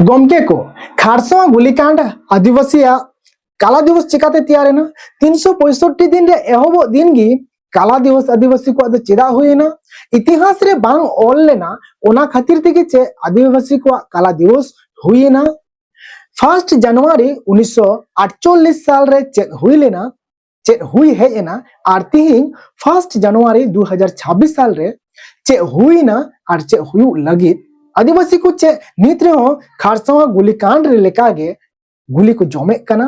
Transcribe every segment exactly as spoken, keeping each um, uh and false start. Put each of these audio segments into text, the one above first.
ᱜᱚᱢᱠᱮ ᱠᱚ, ᱠᱷᱟᱨᱥᱚᱣᱟ ᱜᱩᱞᱤᱠᱟᱸᱰ ᱟᱹᱫᱤᱵᱟᱹᱥᱤᱭᱟᱜ ᱠᱟᱞᱟ ᱫᱤᱵᱚᱥ ᱪᱤᱠᱟᱛᱮ ᱛᱮᱭᱟᱨᱮᱱᱟ? ᱛᱤᱱᱥᱚ ᱯᱚᱸᱭᱥᱚᱴᱴᱤ ᱫᱤᱱ ᱨᱮ ᱮᱦᱚᱵᱚᱜ ᱫᱤᱱ ᱜᱮ ᱠᱟᱞᱟ ᱫᱤᱵᱚᱥ ᱟᱹᱫᱤᱵᱟᱹᱥᱤ ᱠᱚᱣᱟᱜ ᱫᱚ ᱪᱮᱫᱟᱜ ᱦᱩᱭᱮᱱᱟ? ᱤᱛᱤᱦᱟᱥ ᱨᱮ ᱵᱟᱝ ᱚᱞ ᱞᱮᱱᱟ, ᱚᱱᱟ ᱠᱷᱟᱹᱛᱤᱨ ᱛᱮᱜᱮ ᱪᱮᱫ ᱟᱹᱫᱤᱵᱟᱹᱥᱤ ᱠᱚᱣᱟᱜ ᱠᱟᱞᱟ ᱫᱤᱵᱚᱥ ᱦᱩᱭᱮᱱᱟ? ᱯᱷᱟᱨᱥᱴ ᱡᱟᱱᱩᱣᱟᱨᱤ ᱩᱱᱤᱥᱥᱚ ᱟᱴᱪᱚᱞᱞᱤᱥ ᱥᱟᱞ ᱨᱮ ᱪᱮᱫ ᱦᱩᱭ ᱞᱮᱱᱟ, ᱪᱮᱫ ᱦᱩᱭ ᱦᱮᱡ ᱮᱱᱟ, ᱟᱨ ᱛᱤᱦᱤᱧ ᱯᱷᱟᱨᱥᱴ ᱡᱟᱱᱩᱣᱟᱨᱤ ᱫᱩ ᱦᱟᱡᱟᱨ ᱪᱷᱟᱵᱵᱤᱥ ᱥᱟᱞ ᱨᱮ ᱪᱮᱫ ᱦᱩᱭᱱᱟ ᱟᱨ ᱪᱮᱫ ᱦᱩᱭᱩᱜ ᱞᱟᱹᱜᱤᱫ? ᱟᱹᱫᱤᱵᱟᱹᱥᱤ ᱠᱚ ᱪᱮᱫ ᱱᱤᱛ ᱨᱮᱦᱚᱸ ᱠᱷᱟᱨᱥᱟᱣᱟ ᱜᱩᱞᱤ ᱠᱟᱸᱰ ᱨᱮ ᱞᱮᱠᱟᱜᱮ ᱜᱩᱞᱤ ᱠᱚ ᱡᱚᱢᱮᱫ ᱠᱟᱱᱟ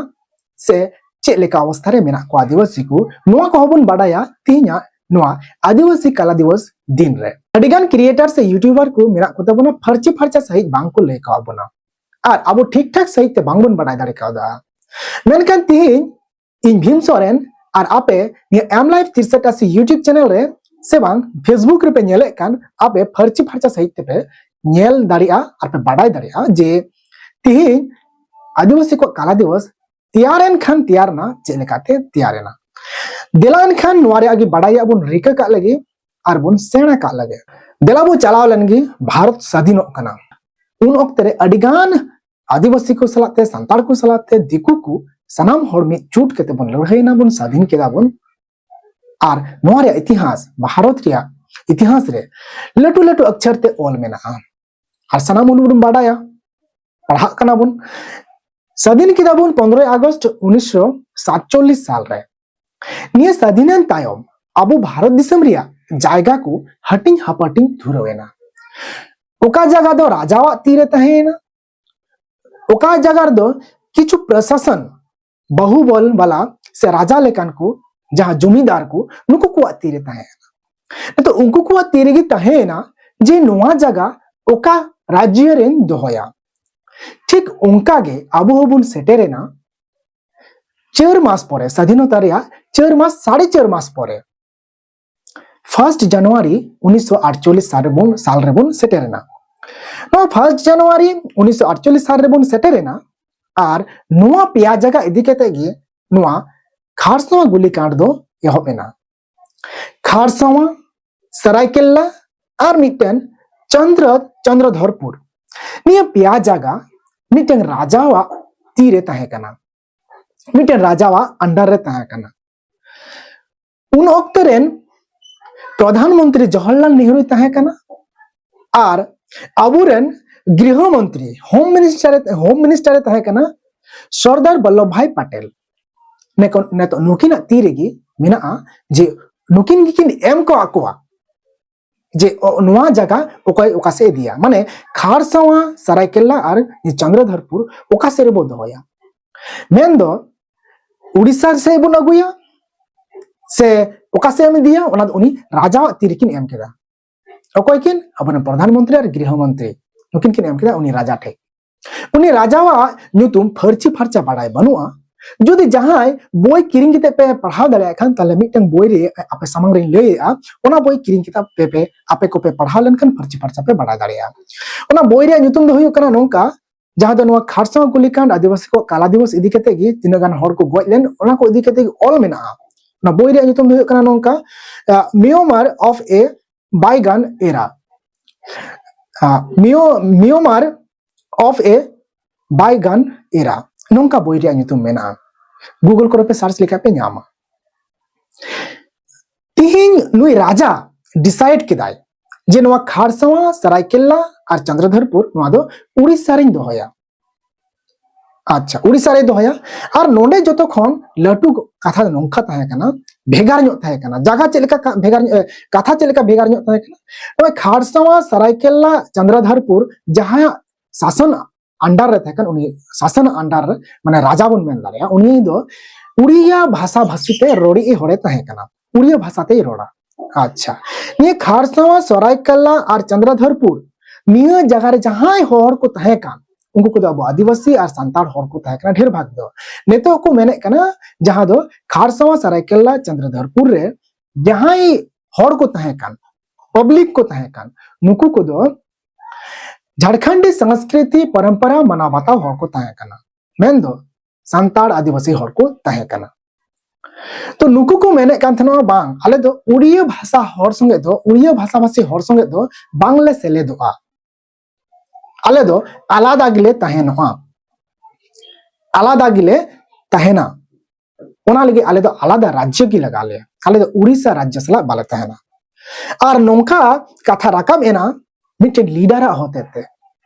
ᱥᱮ ᱪᱮᱫ ᱞᱮᱠᱟ ᱚᱵᱚᱥᱛᱷᱟ ᱨᱮ ᱢᱮᱱᱟᱜ ᱠᱚᱣᱟ ᱟᱹᱫᱤᱵᱟᱹᱥᱤ ᱠᱚ? ᱱᱚᱣᱟ ᱠᱚᱦᱚᱸ ᱵᱚᱱ ᱵᱟᱰᱟᱭᱟ ᱛᱤᱦᱤᱧᱟᱜ ᱱᱚᱣᱟ ᱟᱹᱫᱤᱵᱟᱹᱥᱤ ᱠᱟᱞᱟ ᱫᱤᱵᱚᱥ ᱫᱤᱱ ᱨᱮ᱾ ᱟᱹᱰᱤᱜᱟᱱ ᱠᱨᱤᱭᱮᱴᱟᱨ ᱥᱮ ᱭᱩᱴᱩᱵᱟᱨ ᱠᱚ ᱢᱮᱱᱟᱜ ᱠᱚᱛᱟ ᱵᱚᱱᱟ, ᱯᱷᱟᱨᱪᱤ ᱯᱷᱟᱨᱪᱟ ᱥᱟᱹᱦᱤᱡ ᱵᱟᱝ ᱠᱚ ᱞᱟᱹᱭ ᱠᱟᱣᱟ ᱵᱚᱱᱟ ᱟᱨ ᱟᱵᱚ ᱴᱷᱤᱠ ᱴᱷᱟᱠ ᱥᱟᱹᱦᱤᱡ ᱛᱮ ᱵᱟᱝ ᱵᱚᱱ ᱵᱟᱰᱟᱭ ᱫᱟᱲᱮ ᱠᱟᱣᱫᱟ᱾ ᱢᱮᱱᱠᱷᱟᱱ ᱛᱤᱦᱤᱧ ᱤᱧ ᱵᱷᱤᱢ ᱥᱚᱨᱮᱱ ᱟᱨ ᱟᱯᱮ ᱱᱤᱭᱟᱹ M Life ᱛᱤᱨᱥᱟᱴ ᱟᱥᱤ YouTube ᱪᱮᱱᱮᱞ ᱨᱮ ᱥᱮ ᱵᱟᱝ Facebook ᱨᱮᱯᱮ ᱧᱮᱞᱮᱫ ᱠᱟᱱ, ᱟᱯᱮ ᱯᱷᱟᱨᱪᱤ ᱯᱷᱟᱨᱪᱟ ᱥᱟᱹᱦᱤᱡ ᱛᱮᱯᱮ ᱧᱮᱞ ᱫᱟᱲᱮᱭᱟᱜᱼᱟ ᱟᱨ ᱯᱮ ᱵᱟᱰᱟᱭ ᱫᱟᱲᱮᱭᱟᱜᱼᱟ ᱡᱮ ᱛᱤᱦᱤᱧ ᱟᱹᱫᱤᱵᱟᱹᱥᱤ ᱠᱚᱣᱟᱜ ᱠᱟᱞᱟ ᱫᱤᱵᱚᱥ ᱛᱮᱭᱟᱨᱮᱱ ᱠᱷᱟᱱ ᱛᱮᱭᱟᱨ ᱮᱱᱟ, ᱪᱮᱫ ᱞᱮᱠᱟᱛᱮ ᱛᱮᱭᱟᱨ ᱮᱱᱟ᱾ ᱫᱮᱞᱟ ᱮᱱᱠᱷᱟᱱ ᱱᱚᱣᱟ ᱨᱮᱭᱟᱜ ᱜᱮ ᱵᱟᱰᱟᱭ ᱨᱮᱭᱟᱜ ᱵᱚᱱ ᱨᱤᱠᱟᱹ ᱠᱟᱜ ᱞᱮᱜᱮ ᱟᱨ ᱵᱚᱱ ᱥᱮᱬᱟ ᱠᱟᱜ ᱞᱮᱜᱮ᱾ ᱫᱮᱞᱟ ᱵᱚ ᱪᱟᱞᱟᱣ ᱞᱮᱱ ᱜᱮ, ᱵᱷᱟᱨᱚᱛ ᱥᱟᱫᱷᱤᱱᱚᱜ ᱠᱟᱱᱟ᱾ ᱩᱱ ᱚᱠᱛᱮ ᱨᱮ ᱟᱹᱰᱤᱜᱟᱱ ᱟᱹᱫᱤᱵᱟᱹᱥᱤ ᱠᱚ ᱥᱟᱞᱟᱜ ᱛᱮ, ᱥᱟᱱᱛᱟᱲ ᱠᱚ ᱥᱟᱞᱟᱜ ᱛᱮ, ᱫᱤᱠᱩ ᱠᱚ, ᱥᱟᱱᱟᱢ ᱦᱚᱲ ᱢᱤᱫ ᱡᱩᱴ ᱠᱟᱛᱮ ᱵᱚᱱ ᱞᱟᱹᱲᱦᱟᱹᱭᱮᱱᱟ, ᱵᱚᱱ ᱥᱟᱫᱷᱤᱱ ᱠᱮᱫᱟ ᱵᱚᱱ᱾ ᱟᱨ ᱱᱚᱣᱟ ᱨᱮᱭᱟᱜ ᱤᱛᱤᱦᱟᱥ, ᱵᱷᱟᱨᱚᱛ ᱨᱮᱭᱟᱜ ᱤᱛᱤᱦᱟᱥ ᱨᱮ ᱞᱟᱹᱴᱩ ᱞᱟᱹᱴᱩ ᱚᱠᱠᱷᱚᱨ ᱛᱮ ᱚᱞ ᱢᱮᱱᱟᱜᱼᱟ ᱟᱨ ᱥᱟᱱᱟᱢ ᱦᱚᱲ ᱵᱚᱱ ᱵᱟᱰᱟᱭᱟ, ᱯᱟᱲᱦᱟᱜ ᱠᱟᱱᱟ ᱵᱚᱱ᱾ ᱥᱟᱫᱷᱤᱱ ᱠᱮᱫᱟ ᱵᱚᱱ ᱯᱚᱱᱨᱚᱭ ᱟᱜᱚᱥᱴ ᱩᱱᱤᱥᱥᱚ ᱥᱟᱛᱪᱚᱞᱞᱤᱥ ᱥᱟᱞ ᱨᱮ᱾ ᱱᱤᱭᱟᱹ ᱥᱟᱫᱷᱤᱱᱮᱱ ᱛᱟᱭᱚᱢ ᱟᱵᱚ ᱵᱷᱟᱨᱚᱛ ᱫᱤᱥᱚᱢ ᱨᱮᱭᱟᱜ ᱡᱟᱭᱜᱟ ᱠᱚ ᱦᱟᱹᱴᱤᱧ ᱦᱟᱯᱟᱴᱤᱧ ᱫᱷᱩᱨᱟᱹᱣ ᱮᱱᱟ᱾ ᱚᱠᱟ ᱡᱟᱭᱜᱟ ᱫᱚ ᱨᱟᱡᱟᱣᱟᱜ ᱛᱤᱨᱮ ᱛᱟᱦᱮᱸᱭᱮᱱᱟ, ᱚᱠᱟ ᱡᱟᱭᱜᱟ ᱨᱮᱫᱚ ᱠᱤᱪᱷᱩ ᱯᱨᱚᱥᱟᱥᱚᱱ ᱵᱟᱦᱩᱵᱚᱞ ᱵᱟᱞᱟ ᱥᱮ ᱨᱟᱡᱟ ᱞᱮᱠᱟᱱ ᱠᱚ, ᱡᱟᱦᱟᱸ ᱡᱚᱢᱤᱫᱟᱨ ᱠᱚ, ᱱᱩᱠᱩ ᱠᱚᱣᱟᱜ ᱛᱤᱨᱮ ᱛᱟᱦᱮᱸᱭᱮᱱᱟ᱾ ᱱᱤᱛᱚᱜ ᱩᱱᱠᱩ ᱠᱚᱣᱟᱜ ᱛᱤ ᱨᱮᱜᱮ ᱛᱟᱦᱮᱸᱭᱮᱱᱟ ᱡᱮ ᱱᱚᱣᱟ ᱡᱟᱭᱜᱟ ᱚᱠᱟ ᱨᱟᱡᱽᱡᱚ ᱨᱮᱧ ᱫᱚᱦᱚᱭᱟ᱾ ᱴᱷᱤᱠ ᱚᱱᱠᱟ ᱜᱮ ᱟᱵᱚ ᱦᱚᱸᱵᱚᱱ ᱥᱮᱴᱮᱨᱮᱱᱟ ᱪᱟᱨ ᱢᱟᱥ ᱯᱚᱨᱮ, ᱥᱟᱫᱷᱤᱱᱚᱛᱟ ᱨᱮᱭᱟᱜ ᱪᱟᱨ ᱢᱟᱥ, ᱥᱟᱲᱮ ᱪᱟᱨ ᱢᱟᱥ ᱯᱚᱨᱮ, ᱯᱷᱟᱨᱥᱴ ᱡᱟᱱᱩᱣᱟᱨᱤ ᱩᱱᱤᱥᱥᱚ ᱟᱴᱪᱚᱞᱞᱤᱥ ᱥᱟᱞ ᱨᱮᱵᱚᱱ, ᱥᱟᱞ ᱨᱮᱵᱚᱱ ᱥᱮᱴᱮᱨᱮᱱᱟ᱾ ᱱᱚᱣᱟ ᱯᱷᱟᱨᱥᱴ ᱡᱟᱱᱩᱣᱟᱨᱤ ᱩᱱᱤᱥᱥᱚ ᱟᱴᱪᱚᱞᱞᱤᱥ ᱥᱟᱞ ᱨᱮᱵᱚᱱ ᱥᱮᱴᱮᱨᱮᱱᱟ ᱟᱨ ᱱᱚᱣᱟ ᱯᱮᱭᱟ ᱡᱟᱭᱜᱟ ᱤᱫᱤ ᱠᱟᱛᱮ ᱜᱮ ᱱᱚᱣᱟ ᱠᱷᱟᱨᱥᱟᱣᱟ ᱜᱩᱞᱤ ᱠᱟᱸᱰ ᱫᱚ ᱮᱦᱚᱵ ᱮᱱᱟ᱾ ᱠᱷᱟᱨᱥᱟᱣᱟ, ᱥᱟᱨᱟᱭᱠᱮᱞᱞᱟ ᱟᱨ ᱢᱤᱫᱴᱮᱱ ᱪᱚᱱᱫᱨᱚ, ᱪᱚᱱᱫᱨᱚᱫᱷᱚᱨᱯᱩᱨ᱾ ᱱᱤᱭᱟᱹ ᱯᱮᱭᱟ ᱡᱟᱭᱜᱟ ᱢᱤᱫᱴᱟᱝ ᱨᱟᱡᱟᱣᱟᱜ ᱛᱤ ᱨᱮ ᱛᱟᱦᱮᱸ ᱠᱟᱱᱟ, ᱢᱤᱫᱴᱟᱝ ᱨᱟᱡᱟᱣᱟᱜ under ᱨᱮ ᱛᱟᱦᱮᱸ ᱠᱟᱱᱟ᱾ ᱩᱱ ᱚᱠᱛᱮ ᱨᱮᱱ ᱯᱨᱚᱫᱷᱟᱱ ᱢᱚᱱᱛᱨᱤ ᱡᱚᱣᱟᱦᱚᱨᱞᱟᱞ ᱱᱮᱦᱨᱩᱭ ᱛᱟᱦᱮᱸ ᱠᱟᱱᱟ ᱟᱨ ᱟᱵᱚᱨᱮᱱ ᱜᱨᱤᱦᱚ ᱢᱚᱱᱛᱨᱤ, ᱦᱳᱢ ᱢᱤᱱᱤᱥᱴᱟᱨ, ᱦᱳᱢ ᱢᱤᱱᱤᱥᱴᱟᱨᱮ ᱛᱟᱦᱮᱸ ᱠᱟᱱᱟ ᱥᱚᱨᱫᱟᱨ ᱵᱚᱞᱞᱚᱵᱷ ᱵᱷᱟᱭ ᱯᱟᱴᱮᱞ᱾ ᱱᱮᱠᱚ-, ᱱᱤᱛᱚᱜ ᱱᱩᱠᱤᱱᱟᱜ ᱛᱤ ᱨᱮᱜᱮ ᱢᱮᱱᱟᱜᱼᱟ ᱡᱮ ᱱᱩᱠᱤᱱ ᱜᱮᱠᱤᱱ ᱮᱢ ᱠᱚᱣᱟ ᱠᱚᱣᱟ ᱡᱮ ᱚ-, ᱱᱚᱣᱟ ᱡᱟᱭᱜᱟ ᱚᱠᱚᱭ ᱚᱠᱟ ᱥᱮᱫ ᱤᱫᱤᱭᱟ, ᱢᱟᱱᱮ ᱠᱷᱟᱨᱥᱟᱣᱟ, ᱥᱟᱨᱟᱭᱠᱮᱞᱞᱟ ᱟᱨ ᱪᱚᱱᱫᱨᱚᱫᱷᱚᱨᱯᱩᱨ ᱚᱠᱟ ᱥᱮᱫ ᱨᱮᱵᱚ ᱫᱚᱦᱚᱭᱟ, ᱢᱮᱱᱫᱚ ᱩᱲᱤᱥᱥᱟ ᱥᱮᱫ ᱵᱚᱱ ᱟᱹᱜᱩᱭᱟ ᱥᱮ ᱚᱠᱟ ᱥᱮᱫ ᱮᱢ ᱤᱫᱤᱭᱟ, ᱚᱱᱟ ᱫᱚ ᱩᱱᱤ ᱨᱟᱡᱟᱣᱟᱜ ᱛᱤ ᱨᱮᱠᱤᱱ ᱮᱢ ᱠᱮᱫᱟ᱾ ᱚᱠᱚᱭ ᱠᱤᱱ? ᱟᱵᱚᱨᱮᱱ ᱯᱨᱚᱫᱷᱟᱱ ᱢᱚᱱᱛᱨᱤ ᱟᱨ ᱜᱨᱤᱦᱚ ᱢᱚᱱᱛᱨᱤ, ᱱᱩᱠᱤᱱ ᱠᱤᱱ ᱮᱢ ᱠᱮᱫᱟ ᱩᱱᱤ ᱨᱟᱡᱟ ᱴᱷᱮᱡ᱾ ᱩᱱᱤ ᱨᱟᱡᱟᱣᱟᱜ ᱧᱩᱛᱩᱢ ᱯᱷᱟᱹᱨᱪᱤ ᱯᱷᱟᱨᱪᱟ ᱵᱟᱲᱟᱭ ᱵᱟᱹᱱᱩᱜᱼᱟ᱾ ᱡᱩᱫᱤ ᱡᱟᱦᱟᱸᱭ ᱵᱳᱭ ᱠᱤᱨᱤᱧ ᱠᱟᱛᱮ ᱯᱮ ᱯᱟᱲᱦᱟᱣ ᱫᱟᱲᱮᱭᱟᱜ ᱠᱷᱟᱱ, ᱛᱟᱦᱞᱮ ᱢᱤᱫᱴᱟᱝ ᱵᱳᱭ ᱨᱮ ᱟᱯᱮ ᱥᱟᱢᱟᱝ ᱨᱤᱧ ᱞᱟᱹᱭᱮᱜᱼᱟ, ᱚᱱᱟ ᱵᱳᱭ ᱠᱤᱨᱤᱧ ᱠᱟᱛᱮ ᱯᱮ, ᱯᱮ, ᱟᱯᱮ ᱠᱚᱯᱮ ᱯᱟᱲᱦᱟᱣ ᱞᱮᱱᱠᱷᱟᱱ ᱯᱷᱟᱹᱨᱪᱤ ᱯᱷᱟᱨᱪᱟ ᱯᱮ ᱵᱟᱲᱟᱭ ᱫᱟᱲᱮᱭᱟᱜᱼᱟ᱾ ᱚᱱᱟ ᱵᱳᱭ ᱨᱮᱭᱟᱜ ᱧᱩᱛᱩᱢ ᱫᱚ ᱦᱩᱭᱩᱜ ᱠᱟᱱᱟ ᱱᱚᱝᱠᱟ, ᱡᱟᱦᱟᱸ ᱫᱚ ᱱᱚᱣᱟ ᱠᱷᱟᱨᱥᱟᱣᱟ ᱜᱩᱞᱤᱠᱟᱱᱰ ᱟᱹᱫᱤᱵᱟᱹᱥᱤ ᱠᱚᱣᱟᱜ ᱠᱟᱞᱟ ᱫᱤᱵᱚᱥ ᱤᱫᱤ ᱠᱟᱛᱮ ᱜᱮ, ᱛᱤᱱᱟᱹᱜ ᱜᱟᱱ ᱦᱚᱲ ᱠᱚ ᱜᱚᱡ ᱞᱮᱱ, ᱚᱱᱟ ᱠᱚ ᱤᱫᱤ ᱠᱟᱛᱮ ᱜᱮ ᱚᱞ ᱢᱮᱱᱟᱜᱼᱟ᱾ ᱚᱱᱟ ᱵᱳᱭ ᱨᱮᱭᱟᱜ ᱧᱩᱛᱩᱢ ᱫᱚ ᱦᱩᱭᱩᱜ ᱠᱟᱱᱟ ᱱᱚᱝᱠᱟ, ᱢᱤᱭᱳᱢᱟᱨ ᱚᱯᱷ ᱮ ᱵᱟᱭᱜᱟᱱ ᱮᱨᱟ, ᱢᱤᱭᱳ ᱢᱤᱭᱳᱢᱟᱨ ᱚᱯᱷ ᱮ ᱵᱟᱭᱜᱟᱱ ᱮᱨᱟ, ᱱᱚᱝᱠᱟ ᱵᱳᱭ ᱨᱮᱭᱟᱜ ᱧᱩᱛᱩᱢ ᱢᱮᱱᱟᱜᱼᱟ᱾ ᱜᱩᱜᱩᱞ ᱠᱚᱨᱮ ᱯᱮ ᱥᱟᱨᱪ ᱞᱮᱠᱷᱟᱡ ᱯᱮ ᱧᱟᱢᱟ᱾ ᱛᱤᱦᱤᱧ ᱱᱩᱭ ᱨᱟᱡᱟ ᱰᱤᱥᱟᱭᱤᱰ ᱠᱮᱫᱟᱭ ᱡᱮ ᱱᱚᱣᱟ ᱠᱷᱟᱨᱥᱟᱣᱟ, ᱥᱟᱨᱟᱭᱠᱮᱞᱞᱟ ᱟᱨ ᱪᱚᱱᱫᱨᱚᱫᱷᱚᱨᱯᱩᱨ, ᱱᱚᱣᱟ ᱫᱚ ᱩᱲᱤᱥᱥᱟ ᱨᱤᱧ ᱫᱚᱦᱚᱭᱟ᱾ ᱟᱪᱪᱷᱟ, ᱩᱲᱤᱥᱥᱟ ᱨᱮᱭ ᱫᱚᱦᱚᱭᱟ᱾ ᱟᱨ ᱱᱚᱰᱮ ᱡᱚᱛᱚ ᱠᱷᱚᱱ ᱞᱟᱹᱴᱩ ᱠᱟᱛᱷᱟ ᱫᱚ ᱱᱚᱝᱠᱟ ᱛᱟᱦᱮᱸ ᱠᱟᱱᱟ, ᱵᱷᱮᱜᱟᱨ ᱧᱚᱜ ᱛᱟᱦᱮᱸ ᱠᱟᱱᱟ, ᱡᱟᱭᱜᱟ ᱪᱮᱫ ᱞᱮᱠᱟ ᱠᱟ-, ᱵᱷᱮᱜᱟᱨ ᱧᱚᱜ, ᱮ, ᱠᱟᱛᱷᱟ ᱪᱮᱫ ᱞᱮᱠᱟ ᱵᱷᱮᱜᱟᱨ ᱧᱚᱜ ᱛᱟᱦᱮᱸ ᱠᱟᱱᱟ? ᱱᱚᱜᱼᱚᱭ ᱠᱷᱟᱨᱥᱟᱣᱟ, ᱥᱟᱨᱟᱭᱠᱮᱞᱞᱟ, ᱪᱚᱱᱫᱨᱚᱫᱷᱚᱨᱯᱩᱨ ᱡᱟᱦᱟᱸᱭᱟᱜ ᱥᱟᱥᱚᱱ under ᱨᱮ ᱛᱟᱦᱮᱸ ᱠᱟᱱ, ᱩᱱᱤ ᱥᱟᱥᱚᱱ under ᱨᱮ, ᱢᱟᱱᱮ ᱨᱟᱡᱟ ᱵᱚᱱ ᱢᱮᱱ ᱫᱟᱲᱮᱭᱟᱜᱼᱟ, ᱩᱱᱤ ᱫᱚ ᱩᱲᱤᱭᱟ ᱵᱷᱟᱥᱟ ᱵᱷᱟᱥᱤ ᱛᱮ ᱨᱚᱲᱤᱡ ᱦᱚᱲᱮ ᱛᱟᱦᱮᱸ ᱠᱟᱱᱟ, ᱩᱲᱤᱭᱟ ᱵᱷᱟᱥᱟ ᱛᱮᱭ ᱨᱚᱲᱟ᱾ ᱟᱪᱪᱷᱟ, ᱱᱤᱭᱟᱹ ᱠᱷᱟᱨᱥᱟᱣᱟ, ᱥᱚᱨᱟᱭᱠᱮᱞᱞᱟ ᱟᱨ ᱪᱚᱱᱫᱨᱚᱫᱷᱚᱨᱯᱩᱨ, ᱱᱤᱭᱟᱹ ᱡᱟᱭᱜᱟ ᱨᱮ ᱡᱟᱦᱟᱸᱭ ᱦᱚᱲ ᱠᱚ ᱛᱟᱦᱮᱸ ᱠᱟᱱ, ᱩᱱᱠᱩ ᱠᱚᱫᱚ ᱟᱵᱚ ᱟᱹᱫᱤᱵᱟᱹᱥᱤ ᱟᱨ ᱥᱟᱱᱛᱟᱲ ᱦᱚᱲ ᱠᱚ ᱛᱟᱦᱮᱸ ᱠᱟᱱᱟ ᱰᱷᱮᱨ ᱵᱷᱟᱜᱽ ᱫᱚ᱾ ᱱᱤᱛᱚᱜ ᱠᱚ ᱢᱮᱱᱮᱫ ᱠᱟᱱᱟ, ᱡᱟᱦᱟᱸ ᱫᱚ ᱠᱷᱟᱨᱥᱟᱣᱟ, ᱥᱟᱨᱟᱭᱠᱮᱞᱞᱟ, ᱪᱚᱱᱫᱨᱚᱫᱷᱚᱨᱯᱩᱨ ᱨᱮ ᱡᱟᱦᱟᱸᱭ ᱦᱚᱲ ᱠᱚ ᱛᱟᱦᱮᱸ ᱠᱟᱱ, ᱯᱟᱵᱽᱞᱤᱠ ᱠᱚ ᱛᱟᱦᱮᱸ ᱠᱟᱱ, ᱱᱩᱠᱩ ᱠᱚᱫᱚ ᱡᱷᱟᱲᱠᱷᱚᱸᱰᱤ ᱥᱚᱝᱥᱠᱨᱤᱛᱤ ᱯᱚᱨᱚᱢᱯᱚᱨᱟ ᱢᱟᱱᱟᱣ ᱵᱟᱛᱟᱣ ᱦᱚᱲ ᱠᱚ ᱛᱟᱦᱮᱸ ᱠᱟᱱᱟ, ᱢᱮᱱᱫᱚ ᱥᱟᱱᱛᱟᱲ ᱟᱹᱫᱤᱵᱟᱹᱥᱤ ᱦᱚᱲ ᱠᱚ ᱛᱟᱦᱮᱸ ᱠᱟᱱᱟ᱾ ᱛᱚ ᱱᱩᱠᱩ ᱠᱚ ᱢᱮᱱᱮᱫ ᱠᱟᱱ ᱛᱟᱦᱮᱱᱟ, ᱵᱟᱝ, ᱟᱞᱮ ᱫᱚ ᱩᱲᱤᱭᱟᱹ ᱵᱷᱟᱥᱟ ᱦᱚᱲ ᱥᱚᱸᱜᱮ ᱫᱚ, ᱩᱲᱤᱭᱟᱹ ᱵᱷᱟᱥᱟᱵᱷᱟᱥᱤ ᱦᱚᱲ ᱥᱚᱸᱜᱮ ᱫᱚ ᱵᱟᱝᱞᱮ ᱥᱮᱞᱮᱫᱚᱜᱼᱟ᱾ ᱟᱞᱮ ᱫᱚ ᱟᱞᱟᱫᱟ ᱜᱮᱞᱮ ᱛᱟᱦᱮᱱᱚᱜᱼᱟ, ᱟᱞᱟᱫᱟ ᱜᱮᱞᱮ ᱛᱟᱦᱮᱱᱟ᱾ ᱚᱱᱟ ᱞᱟᱹᱜᱤᱫ ᱟᱞᱮ ᱫᱚ ᱟᱞᱟᱫᱟ ᱨᱟᱡᱽᱡᱚ ᱜᱮ ᱞᱟᱜᱟᱣ ᱞᱮᱭᱟ, ᱟᱞᱮ ᱫᱚ ᱩᱲᱤᱥᱥᱟ ᱨᱟᱡᱽᱡᱚ ᱥᱟᱞᱟᱜ ᱵᱟᱞᱮ ᱛᱟᱦᱮᱱᱟ᱾ ᱟᱨ ᱱᱚᱝᱠᱟ ᱠᱟᱛᱷᱟ ᱨᱟᱠᱟᱵ ᱮᱱᱟ ᱢᱤᱫᱴᱮᱱ ᱞᱤᱰᱟᱨᱟᱜ ᱦᱚᱛᱮᱛᱮ᱾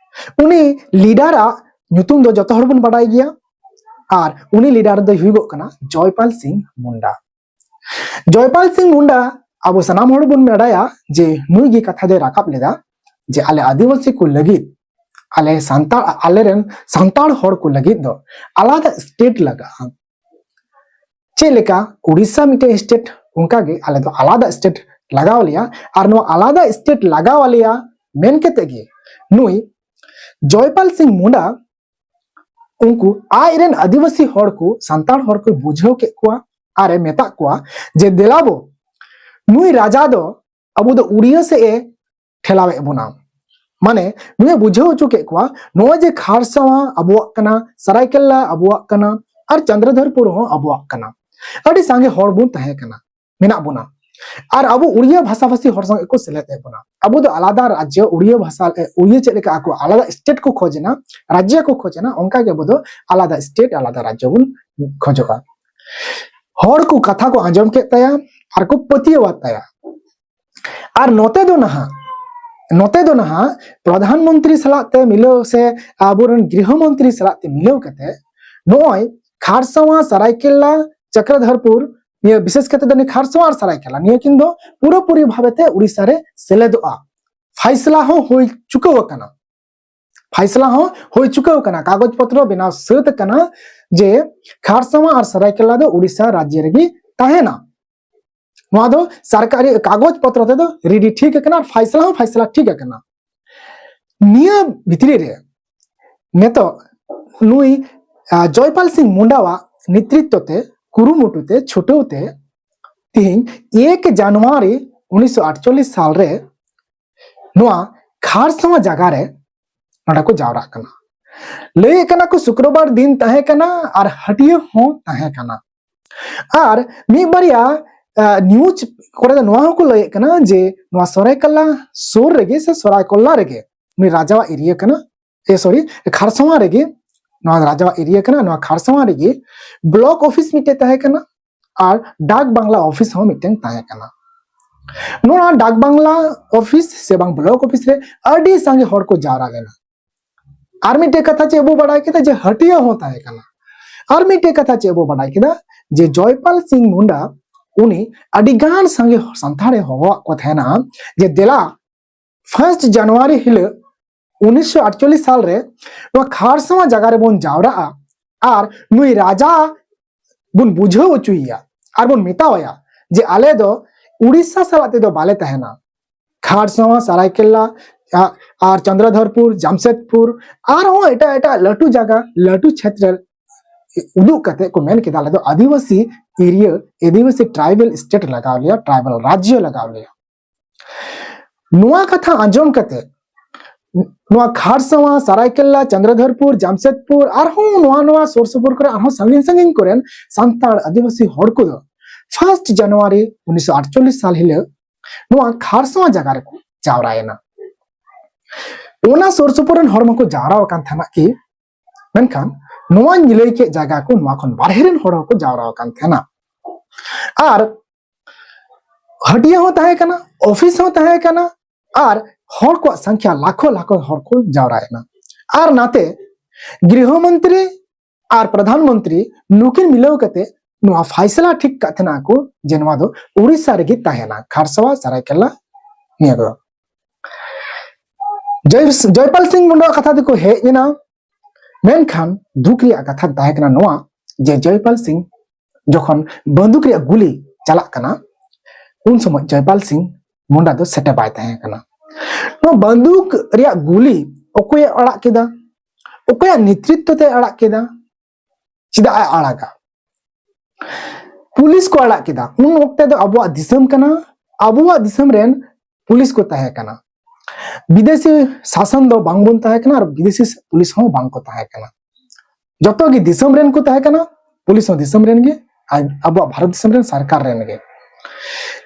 ᱩᱱᱤ ᱞᱤᱰᱟᱨᱟᱜ ᱧᱩᱛᱩᱢ ᱫᱚ ᱡᱚᱛᱚ ᱦᱚᱲ ᱵᱚᱱ ᱵᱟᱰᱟᱭ ᱜᱮᱭᱟ, ᱟᱨ ᱩᱱᱤ ᱞᱤᱰᱟᱨ ᱫᱚᱭ ᱦᱩᱭᱩᱜᱚᱜ ᱠᱟᱱᱟ ᱡᱚᱭᱯᱟᱞ ᱥᱤᱝ ᱢᱩᱱᱰᱟ᱾ ᱡᱚᱭᱯᱟᱞ ᱥᱤᱝ ᱢᱩᱱᱰᱟ ᱟᱵᱚ ᱥᱟᱱᱟᱢ ᱦᱚᱲ ᱵᱚᱱ ᱵᱟᱰᱟᱭᱟ ᱡᱮ ᱱᱩᱭ ᱜᱮ ᱠᱟᱛᱷᱟ ᱫᱚᱭ ᱨᱟᱠᱟᱵ ᱞᱮᱫᱟ ᱡᱮ ᱟᱞᱮ ᱟᱹᱫᱤᱵᱟᱹᱥᱤ ᱠᱚ ᱞᱟᱹᱜᱤᱫ, ᱟᱞᱮ ᱥᱟᱱᱛᱟᱲ, ᱟᱞᱮᱨᱮᱱ ᱥᱟᱱᱛᱟᱲ ᱦᱚᱲ ᱠᱚ ᱞᱟᱹᱜᱤᱫ ᱫᱚ ᱟᱞᱟᱫᱟ ᱥᱴᱮᱴ ᱞᱟᱜᱟᱜᱼᱟ᱾ ᱪᱮᱫ ᱞᱮᱠᱟ ᱩᱲᱤᱥᱥᱟ ᱢᱤᱫᱴᱮᱱ ᱥᱴᱮᱴ, ᱚᱱᱠᱟᱜᱮ ᱟᱞᱮ ᱫᱚ ᱟᱞᱟᱫᱟ ᱥᱴᱮᱴ ᱞᱟᱜᱟᱣ ᱞᱮᱭᱟ, ᱟᱨ ᱱᱚᱣᱟ ᱟᱞᱟᱫᱟ ᱥᱴᱮᱴ ᱞᱟᱜᱟᱣ ᱟᱞᱮᱭᱟ ᱢᱮᱱ ᱠᱟᱛᱮ ᱜᱮ ᱱᱩᱭ ᱡᱚᱭᱯᱟᱞ ᱥᱤᱝ ᱢᱩᱱᱰᱟ ᱩᱱᱠᱩ ᱟᱡᱨᱮᱱ ᱟᱹᱫᱤᱵᱟᱹᱥᱤ ᱦᱚᱲ ᱠᱚ, ᱥᱟᱱᱛᱟᱲ ᱦᱚᱲ ᱠᱚ ᱵᱩᱡᱷᱟᱹᱣ ᱠᱮᱫ ᱠᱚᱣᱟ ᱟᱨ ᱮ ᱢᱮᱛᱟᱜ ᱠᱚᱣᱟ ᱡᱮ ᱫᱮᱞᱟ ᱵᱚ, ᱱᱩᱭ ᱨᱟᱡᱟ ᱫᱚ ᱟᱵᱚ ᱫᱚ ᱩᱲᱤᱭᱟᱹ ᱥᱮᱫ ᱮ ᱴᱷᱮᱞᱟᱣᱮᱫ ᱵᱚᱱᱟ᱾ ᱢᱟᱱᱮ ᱱᱩᱭᱮ ᱵᱩᱡᱷᱟᱹᱣ ᱦᱚᱪᱚ ᱠᱮᱫ ᱠᱚᱣᱟ, ᱱᱚᱜᱼᱚᱭ ᱡᱮ ᱠᱷᱟᱨᱥᱟᱣᱟ ᱟᱵᱚᱣᱟᱜ ᱠᱟᱱᱟ, ᱥᱟᱨᱟᱭᱠᱮᱞᱞᱟ ᱟᱵᱚᱣᱟᱜ ᱠᱟᱱᱟ, ᱟᱨ ᱪᱚᱱᱫᱨᱚᱫᱷᱚᱨᱯᱩᱨ ᱦᱚᱸ ᱟᱵᱚᱣᱟᱜ ᱠᱟᱱᱟ, ᱟᱹᱰᱤ ᱥᱟᱸᱜᱮ ᱦᱚᱲ ᱵᱚᱱ ᱛᱟᱦᱮᱸ ᱠᱟᱱᱟ, ᱢᱮᱱᱟᱜ ᱵᱚᱱᱟ, ᱟᱨ ᱟᱵᱚ ᱩᱲᱤᱭᱟ ᱵᱷᱟᱥᱟᱵᱷᱟᱥᱤ ᱦᱚᱲ ᱥᱟᱶ ᱜᱮᱠᱚ ᱥᱮᱞᱮᱫ ᱮᱫ ᱵᱚᱱᱟ᱾ ᱟᱵᱚ ᱫᱚ ᱟᱞᱟᱫᱟ ᱨᱟᱡᱽᱡᱚ, ᱩᱲᱤᱭᱟ ᱵᱷᱟᱥᱟ, ᱮ, ᱩᱲᱤᱭᱟ ᱪᱮᱫ ᱞᱮᱠᱟ ᱟᱠᱚ ᱟᱞᱟᱫᱟ ᱥᱴᱮᱴ ᱠᱚ ᱠᱷᱚᱡᱽ ᱮᱱᱟ, ᱨᱟᱡᱽᱡᱚ ᱠᱚ ᱠᱷᱚᱡᱽ ᱮᱱᱟ, ᱚᱱᱠᱟ ᱜᱮ ᱟᱵᱚ ᱫᱚ ᱟᱞᱟᱫᱟ ᱥᱴᱮᱴ, ᱟᱞᱟᱫᱟ ᱨᱟᱡᱽᱡᱚ ᱵᱚᱱ ᱠᱷᱚᱡᱚᱜᱼᱟ᱾ ᱦᱚᱲ ᱠᱚ ᱠᱟᱛᱷᱟ ᱠᱚ ᱟᱸᱡᱚᱢ ᱠᱮᱫ ᱛᱟᱭᱟ ᱟᱨ ᱠᱚ ᱯᱟᱹᱛᱭᱟᱹᱣᱟᱫ ᱛᱟᱭᱟ᱾ ᱟᱨ ᱱᱚᱛᱮ ᱫᱚ ᱱᱟᱦᱟᱜ, ᱱᱚᱛᱮ ᱫᱚ ᱱᱟᱦᱟᱜ ᱯᱨᱚᱫᱷᱟᱱ ᱢᱚᱱᱛᱨᱤ ᱥᱟᱞᱟᱜ ᱛᱮ ᱢᱤᱞᱟᱹᱣ ᱥᱮ ᱟᱵᱚᱨᱮᱱ ᱜᱨᱤᱦᱚ ᱢᱚᱱᱛᱨᱤ ᱥᱟᱞᱟᱜ ᱛᱮ ᱢᱤᱞᱟᱹᱣ ᱠᱟᱛᱮ ᱱᱚᱜᱼᱚᱭ ᱠᱷᱟᱨᱥᱟᱣᱟ, ᱥᱟᱨᱟᱭᱠᱮᱞᱞᱟ, ᱪᱚᱠᱨᱚᱫᱷᱚᱨᱯᱩᱨ, ᱱᱤᱭᱟᱹ ᱵᱤᱥᱮᱥ ᱠᱟᱛᱮ ᱫᱚ ᱱᱤᱭᱟᱹ ᱠᱷᱟᱨᱥᱟᱣᱟ ᱟᱨ ᱥᱟᱨᱟᱭᱠᱮᱞᱞᱟ ᱱᱤᱭᱟᱹ ᱠᱤᱱ ᱫᱚ ᱯᱩᱨᱟᱹᱯᱩᱨᱤ ᱵᱷᱟᱵᱮ ᱛᱮ ᱩᱲᱤᱥᱥᱟ ᱨᱮ ᱥᱮᱞᱮᱫᱚᱜᱼᱟ᱾ ᱯᱷᱟᱭᱥᱞᱟ ᱦᱚᱸ ᱦᱩᱭ ᱪᱩᱠᱟᱹᱣ ᱟᱠᱟᱱᱟ, ᱯᱷᱟᱭᱥᱞᱟ ᱦᱚᱸ ᱦᱩᱭ ᱪᱩᱠᱟᱹᱣ ᱟᱠᱟᱱᱟ, ᱠᱟᱜᱚᱡᱽ ᱯᱚᱛᱨᱚ ᱵᱮᱱᱟᱣ ᱥᱟᱹᱛ ᱟᱠᱟᱱᱟ ᱡᱮ ᱠᱷᱟᱨᱥᱟᱣᱟ ᱟᱨ ᱥᱟᱨᱟᱭᱠᱮᱞᱞᱟ ᱫᱚ ᱩᱲᱤᱥᱥᱟ ᱨᱟᱡᱽᱡᱚ ᱨᱮᱜᱮ ᱛᱟᱦᱮᱱᱟ᱾ ᱱᱚᱣᱟ ᱫᱚ ᱥᱚᱨᱠᱟᱨᱤ ᱠᱟᱜᱚᱡᱽ ᱯᱚᱛᱨᱚ ᱛᱮᱫᱚ ᱨᱮᱰᱤ ᱴᱷᱤᱠ ᱟᱠᱟᱱᱟ ᱟᱨ ᱯᱷᱟᱭᱥᱞᱟ ᱦᱚᱸ ᱯᱷᱟᱭᱥᱞᱟ ᱴᱷᱤᱠ ᱟᱠᱟᱱᱟ᱾ ᱱᱤᱭᱟᱹ ᱵᱷᱤᱛᱨᱤ ᱨᱮ ᱱᱤᱛᱚᱜ ᱱᱩᱭ, ᱟ, ᱡᱚᱭᱯᱟᱞ ᱥᱤᱝ ᱢᱩᱱᱰᱟᱣᱟᱜ ᱱᱮᱛᱨᱤᱛᱛᱚ ᱛᱮ, ᱠᱩᱨᱩᱢᱩᱴᱩ ᱛᱮ, ᱪᱷᱩᱴᱟᱹᱣ ᱛᱮ ᱛᱤᱦᱤᱧ ᱮᱠ ᱡᱟᱱᱩᱣᱟᱨᱤ ᱩᱱᱤᱥᱥᱚ ᱟᱴᱪᱚᱞᱞᱤᱥ ᱥᱟᱞ ᱨᱮ ᱱᱚᱣᱟ ᱠᱷᱟᱨᱥᱟᱣᱟ ᱡᱟᱭᱜᱟ ᱨᱮ ᱱᱚᱰᱮ ᱠᱚ ᱡᱟᱣᱨᱟᱜ ᱠᱟᱱᱟ᱾ ᱞᱟᱹᱭᱮᱫ ᱠᱟᱱᱟ ᱠᱚ ᱥᱩᱠᱨᱚᱵᱟᱨ ᱫᱤᱱ ᱛᱟᱦᱮᱸ ᱠᱟᱱᱟ ᱟᱨ ᱦᱟᱹᱴᱤᱭᱟᱹ ᱦᱚᱸ ᱛᱟᱦᱮᱸ ᱠᱟᱱᱟ᱾ ᱟᱨ ᱢᱤᱫ ᱵᱟᱨᱭᱟ, ᱟ, ᱱᱤᱭᱩᱡᱽ ᱠᱚᱨᱮ ᱫᱚ ᱱᱚᱣᱟ ᱦᱚᱸᱠᱚ ᱞᱟᱹᱭᱮᱫ ᱠᱟᱱᱟ ᱡᱮ ᱱᱚᱣᱟ ᱥᱚᱨᱟᱭᱠᱟᱞᱟ ᱥᱩᱨ ᱨᱮᱜᱮ ᱥᱮ ᱥᱚᱨᱟᱭᱠᱚᱞᱟ ᱨᱮᱜᱮ ᱱᱩᱭ ᱨᱟᱡᱟᱣᱟᱜ ᱮᱨᱤᱭᱟ ᱠᱟᱱᱟ, ᱮ ᱥᱚᱨᱤ, ᱠᱷᱟᱨᱥᱟᱣᱟ ᱨᱮᱜᱮ, ᱱᱚᱣᱟ ᱨᱟᱡᱟᱣᱟᱜ ᱮᱨᱤᱭᱟ ᱠᱟᱱᱟ᱾ ᱱᱚᱣᱟ ᱠᱷᱟᱨᱥᱟᱣᱟ ᱨᱮᱜᱮ ᱵᱞᱚᱠ ᱚᱯᱷᱤᱥ ᱢᱤᱫᱴᱮᱡ ᱛᱟᱦᱮᱸ ᱠᱟᱱᱟ ᱟᱨ ᱰᱟᱠ ᱵᱟᱝᱞᱟ ᱚᱯᱷᱤᱥ ᱦᱚᱸ ᱢᱤᱫᱴᱮᱱ ᱛᱟᱦᱮᱸ ᱠᱟᱱᱟ᱾ ᱱᱚᱣᱟ ᱰᱟᱠ ᱵᱟᱝᱞᱟ ᱚᱯᱷᱤᱥ ᱥᱮ ᱵᱟᱝ ᱵᱞᱚᱠ ᱚᱯᱷᱤᱥ ᱨᱮ ᱟᱹᱰᱤ ᱥᱟᱸᱜᱮ ᱦᱚᱲ ᱠᱚ ᱡᱟᱣᱨᱟ ᱞᱮᱱᱟ᱾ ᱟᱨ ᱢᱤᱫᱴᱮᱡ ᱠᱟᱛᱷᱟ ᱪᱮᱫ ᱵᱚ ᱵᱟᱰᱟᱭ ᱠᱮᱫᱟ, ᱡᱮ ᱦᱟᱹᱴᱤᱭᱟᱹ ᱦᱚᱸ ᱛᱟᱦᱮᱸ ᱠᱟᱱᱟ᱾ ᱟᱨ ᱢᱤᱫᱴᱮᱡ ᱠᱟᱛᱷᱟ ᱪᱮᱫ ᱵᱚ ᱵᱟᱰᱟᱭ ᱠᱮᱫᱟ, ᱡᱮ ᱡᱚᱭᱯᱟᱞ ᱥᱤᱝ ᱢᱩᱱᱰᱟ ᱩᱱᱤ ᱟᱹᱰᱤ ᱜᱟᱱ ᱥᱟᱸᱜᱮ ᱥᱟᱱᱛᱟᱲᱮ ᱦᱚᱦᱚᱣᱟᱫ ᱠᱚ ᱛᱟᱦᱮᱱᱟ, ᱡᱮ ᱫᱮᱞᱟ ᱯᱷᱟᱨᱥᱴ ᱡᱟᱱᱩᱣᱟᱨᱤ ᱦᱤᱞᱳᱜ ᱩᱱᱤᱥᱥᱚ ᱟᱴᱪᱚᱞᱞᱤᱥ ᱥᱟᱞ ᱨᱮ ᱱᱚᱣᱟ ᱠᱷᱟᱨᱥᱟᱣᱟ ᱡᱟᱭᱜᱟ ᱨᱮᱵᱚᱱ ᱡᱟᱣᱨᱟᱜᱼᱟ ᱟᱨ ᱱᱩᱭ ᱨᱟᱡᱟ ᱵᱚᱱ ᱵᱩᱡᱷᱟᱹᱣ ᱦᱚᱪᱚᱭᱮᱭᱟ ᱟᱨ ᱵᱚᱱ ᱢᱮᱛᱟᱣᱟᱭᱟ ᱡᱮ ᱟᱞᱮ ᱫᱚ ᱩᱲᱤᱥᱥᱟ ᱥᱟᱞᱟᱜ ᱛᱮᱫᱚ ᱵᱟᱞᱮ ᱛᱟᱦᱮᱱᱟ᱾ ᱠᱷᱟᱨᱥᱟᱣᱟ, ᱥᱟᱨᱟᱭᱠᱮᱞᱞᱟ, ᱟ-, ᱟᱨ ᱪᱚᱱᱫᱨᱚᱫᱷᱚᱨᱯᱩᱨ, ᱡᱟᱢᱥᱮᱫᱽᱯᱩᱨ, ᱟᱨᱦᱚᱸ ᱮᱴᱟᱜ ᱮᱴᱟᱜ ᱞᱟᱹᱴᱩ ᱡᱟᱭᱜᱟ, ᱞᱟᱹᱴᱩ ᱪᱷᱮᱛᱨᱚ ᱩᱫᱩᱜ ᱠᱟᱛᱮ ᱠᱚ ᱢᱮᱱ ᱠᱮᱫᱟ, ᱟᱞᱮ ᱫᱚ ᱟᱹᱫᱤᱵᱟᱹᱥᱤ ᱮᱨᱤᱭᱟ, ᱟᱹᱫᱤᱵᱟᱹᱥᱤ ᱴᱨᱟᱭᱵᱟᱞ ᱥᱴᱮᱴ ᱞᱟᱜᱟᱣ ᱞᱮᱭᱟ, ᱴᱨᱟᱭᱵᱟᱞ ᱨᱟᱡᱽᱡᱚ ᱞᱟᱜᱟᱣ ᱞᱮᱭᱟ᱾ ᱱᱚᱣᱟ ᱠᱟᱛᱷᱟ ᱟᱸᱡᱚᱢ ᱠᱟᱛᱮ ᱱᱚᱣᱟ ᱠᱷᱟᱨᱥᱟᱣᱟ, ᱥᱟᱨᱟᱭᱠᱮᱞᱞᱟ, ᱪᱚᱱᱫᱨᱚᱫᱷᱚᱨᱯᱩᱨ, ᱡᱟᱢᱥᱮᱫᱽᱯᱩᱨ, ᱟᱨᱦᱚᱸ ᱱᱚᱣᱟ ᱱᱚᱣᱟ ᱥᱩᱨ ᱥᱩᱯᱩᱨ ᱠᱚᱨᱮ ᱟᱨᱦᱚᱸ ᱥᱟᱺᱜᱤᱧ ᱥᱟᱺᱜᱤᱧ ᱠᱚᱨᱮᱱ ᱥᱟᱱᱛᱟᱲ ᱟᱹᱫᱤᱵᱟᱹᱥᱤ ᱦᱚᱲ ᱠᱚᱫᱚ ᱯᱷᱟᱨᱥᱴ ᱡᱟᱱᱩᱣᱟᱨᱤ ᱩᱱᱤᱥᱥᱚ ᱟᱴᱪᱚᱞᱞᱤᱥ ᱥᱟᱞ ᱦᱤᱞᱳᱜ ᱱᱚᱣᱟ ᱠᱷᱟᱨᱥᱟᱣᱟ ᱡᱟᱭᱜᱟ ᱨᱮᱠᱚ ᱡᱟᱣᱨᱟᱭᱮᱱᱟ᱾ ᱚᱱᱟ ᱥᱩᱨ ᱥᱩᱯᱩᱨ ᱨᱮᱱ ᱦᱚᱲ ᱢᱟᱠᱚ ᱡᱟᱣᱨᱟ ᱟᱠᱟᱱ ᱛᱟᱦᱮᱱᱟ ᱠᱤ, ᱢᱮᱱᱠᱷᱟᱱ ᱱᱚᱣᱟᱧ ᱞᱟᱹᱭ ᱠᱮᱫ ᱡᱟᱭᱜᱟ ᱠᱚ, ᱱᱚᱣᱟ ᱠᱷᱚᱱ ᱵᱟᱨᱦᱮ ᱨᱮᱱ ᱦᱚᱲ ᱦᱚᱸᱠᱚ ᱡᱟᱣᱨᱟ ᱟᱠᱟᱱ ᱛᱟᱦᱮᱱᱟ᱾ ᱟᱨ ᱦᱟᱹᱴᱤᱭᱟᱹ ᱦᱚᱸ ᱛᱟᱦᱮᱸ ᱠᱟᱱᱟ, ᱚᱯᱷᱤᱥ ᱦᱚᱸ ᱛᱟᱦᱮᱸ ᱠᱟᱱᱟ, ᱟᱨ ᱦᱚᱲ ᱠᱚᱣᱟᱜ ᱥᱚᱝᱠᱷᱭᱟ ᱞᱟᱠᱷᱚ ᱞᱟᱠᱷᱚ ᱦᱚᱲ ᱠᱚ ᱡᱟᱣᱨᱟᱭᱮᱱᱟ᱾ ᱟᱨ ᱱᱟᱛᱮ ᱜᱨᱤᱦᱚ ᱢᱚᱱᱛᱨᱤ ᱟᱨ ᱯᱨᱚᱫᱷᱟᱱ ᱢᱚᱱᱛᱨᱤ ᱱᱩᱠᱤᱱ ᱢᱤᱞᱟᱹᱣ ᱠᱟᱛᱮ ᱱᱚᱣᱟ ᱯᱷᱟᱭᱥᱟᱞᱟ ᱴᱷᱤᱠ ᱠᱟᱜ ᱛᱟᱦᱮᱱᱟ ᱠᱚ ᱡᱮ ᱱᱚᱣᱟ ᱫᱚ ᱩᱲᱤᱥᱥᱟ ᱨᱮᱜᱮ ᱛᱟᱦᱮᱱᱟ, ᱠᱷᱟᱨᱥᱟᱣᱟ, ᱥᱟᱨᱟᱭᱠᱮᱞᱞᱟ, ᱱᱤᱭᱟᱹ ᱠᱚ᱾ ᱡᱚᱭ-, ᱡᱚᱭᱯᱟᱞ ᱥᱤᱝ ᱢᱩᱱᱰᱟᱣᱟᱜ ᱠᱟᱛᱷᱟ ᱛᱮᱠᱚ ᱦᱮᱡ ᱮᱱᱟ, ᱢᱮᱱᱠᱷᱟᱱ ᱫᱩᱠ ᱨᱮᱭᱟᱜ ᱠᱟᱛᱷᱟ ᱛᱟᱦᱮᱸ ᱠᱟᱱᱟ ᱱᱚᱣᱟ, ᱡᱮ ᱡᱚᱭᱯᱟᱞ ᱥᱤᱝ ᱡᱚᱠᱷᱚᱱ ᱵᱟᱱᱫᱩᱠ ᱨᱮᱭᱟᱜ ᱜᱩᱞᱤ ᱪᱟᱞᱟᱜ ᱠᱟᱱᱟ, ᱩᱱ ᱥᱚᱢᱚᱭ ᱡᱚᱭᱯᱟᱞ ᱥᱤᱝ ᱢᱩᱱᱰᱟ ᱫᱚ ᱥᱮᱴᱮ ᱵᱟᱭ ᱛᱟᱦᱮᱸ ᱠᱟᱱᱟ᱾ ᱱᱚᱣᱟ ᱵᱟᱱᱫᱩᱠ ᱨᱮᱭᱟᱜ ᱜᱩᱞᱤ ᱚᱠᱚᱭᱮ ᱟᱲᱟᱜ ᱠᱮᱫᱟ? ᱚᱠᱚᱭᱟᱜ ᱱᱮᱛᱨᱤᱛᱵ ᱛᱮ ᱟᱲᱟᱜ ᱠᱮᱫᱟ? ᱪᱮᱫᱟᱜ ᱮ ᱟᱲᱟᱜᱟ? ᱯᱩᱞᱤᱥ ᱠᱚ ᱟᱲᱟᱜ ᱠᱮᱫᱟ᱾ ᱩᱱ ᱚᱠᱛᱮ ᱫᱚ ᱟᱵᱚᱣᱟᱜ ᱫᱤᱥᱚᱢ ᱠᱟᱱᱟ, ᱟᱵᱚᱣᱟᱜ ᱫᱤᱥᱚᱢ ᱨᱮᱱ ᱯᱩᱞᱤᱥ ᱠᱚ ᱛᱟᱦᱮᱸ ᱠᱟᱱᱟ᱾ ᱵᱤᱫᱮᱥᱤ ᱥᱟᱥᱚᱱ ᱫᱚ ᱵᱟᱝᱵᱚᱱ ᱛᱟᱦᱮᱸ ᱠᱟᱱᱟ ᱟᱨ ᱵᱤᱫᱮᱥᱤ ᱯᱩᱞᱤᱥ ᱦᱚᱸ ᱵᱟᱝ ᱠᱚ ᱛᱟᱦᱮᱸ ᱠᱟᱱᱟ᱾ ᱡᱚᱛᱚ ᱜᱮ ᱫᱤᱥᱚᱢ ᱨᱮᱱ ᱠᱚ ᱛᱟᱦᱮᱸ ᱠᱟᱱᱟ, ᱯᱩᱞᱤᱥ ᱦᱚᱸ ᱫᱤᱥᱚᱢ ᱨᱮᱱ ᱜᱮ, ᱟᱨ ᱟᱵᱚᱣᱟᱜ ᱵᱷᱟᱨᱚᱛ ᱫᱤᱥᱚᱢ ᱨᱮᱱ ᱥᱚᱨᱠᱟᱨ ᱨᱮᱱ ᱜᱮ᱾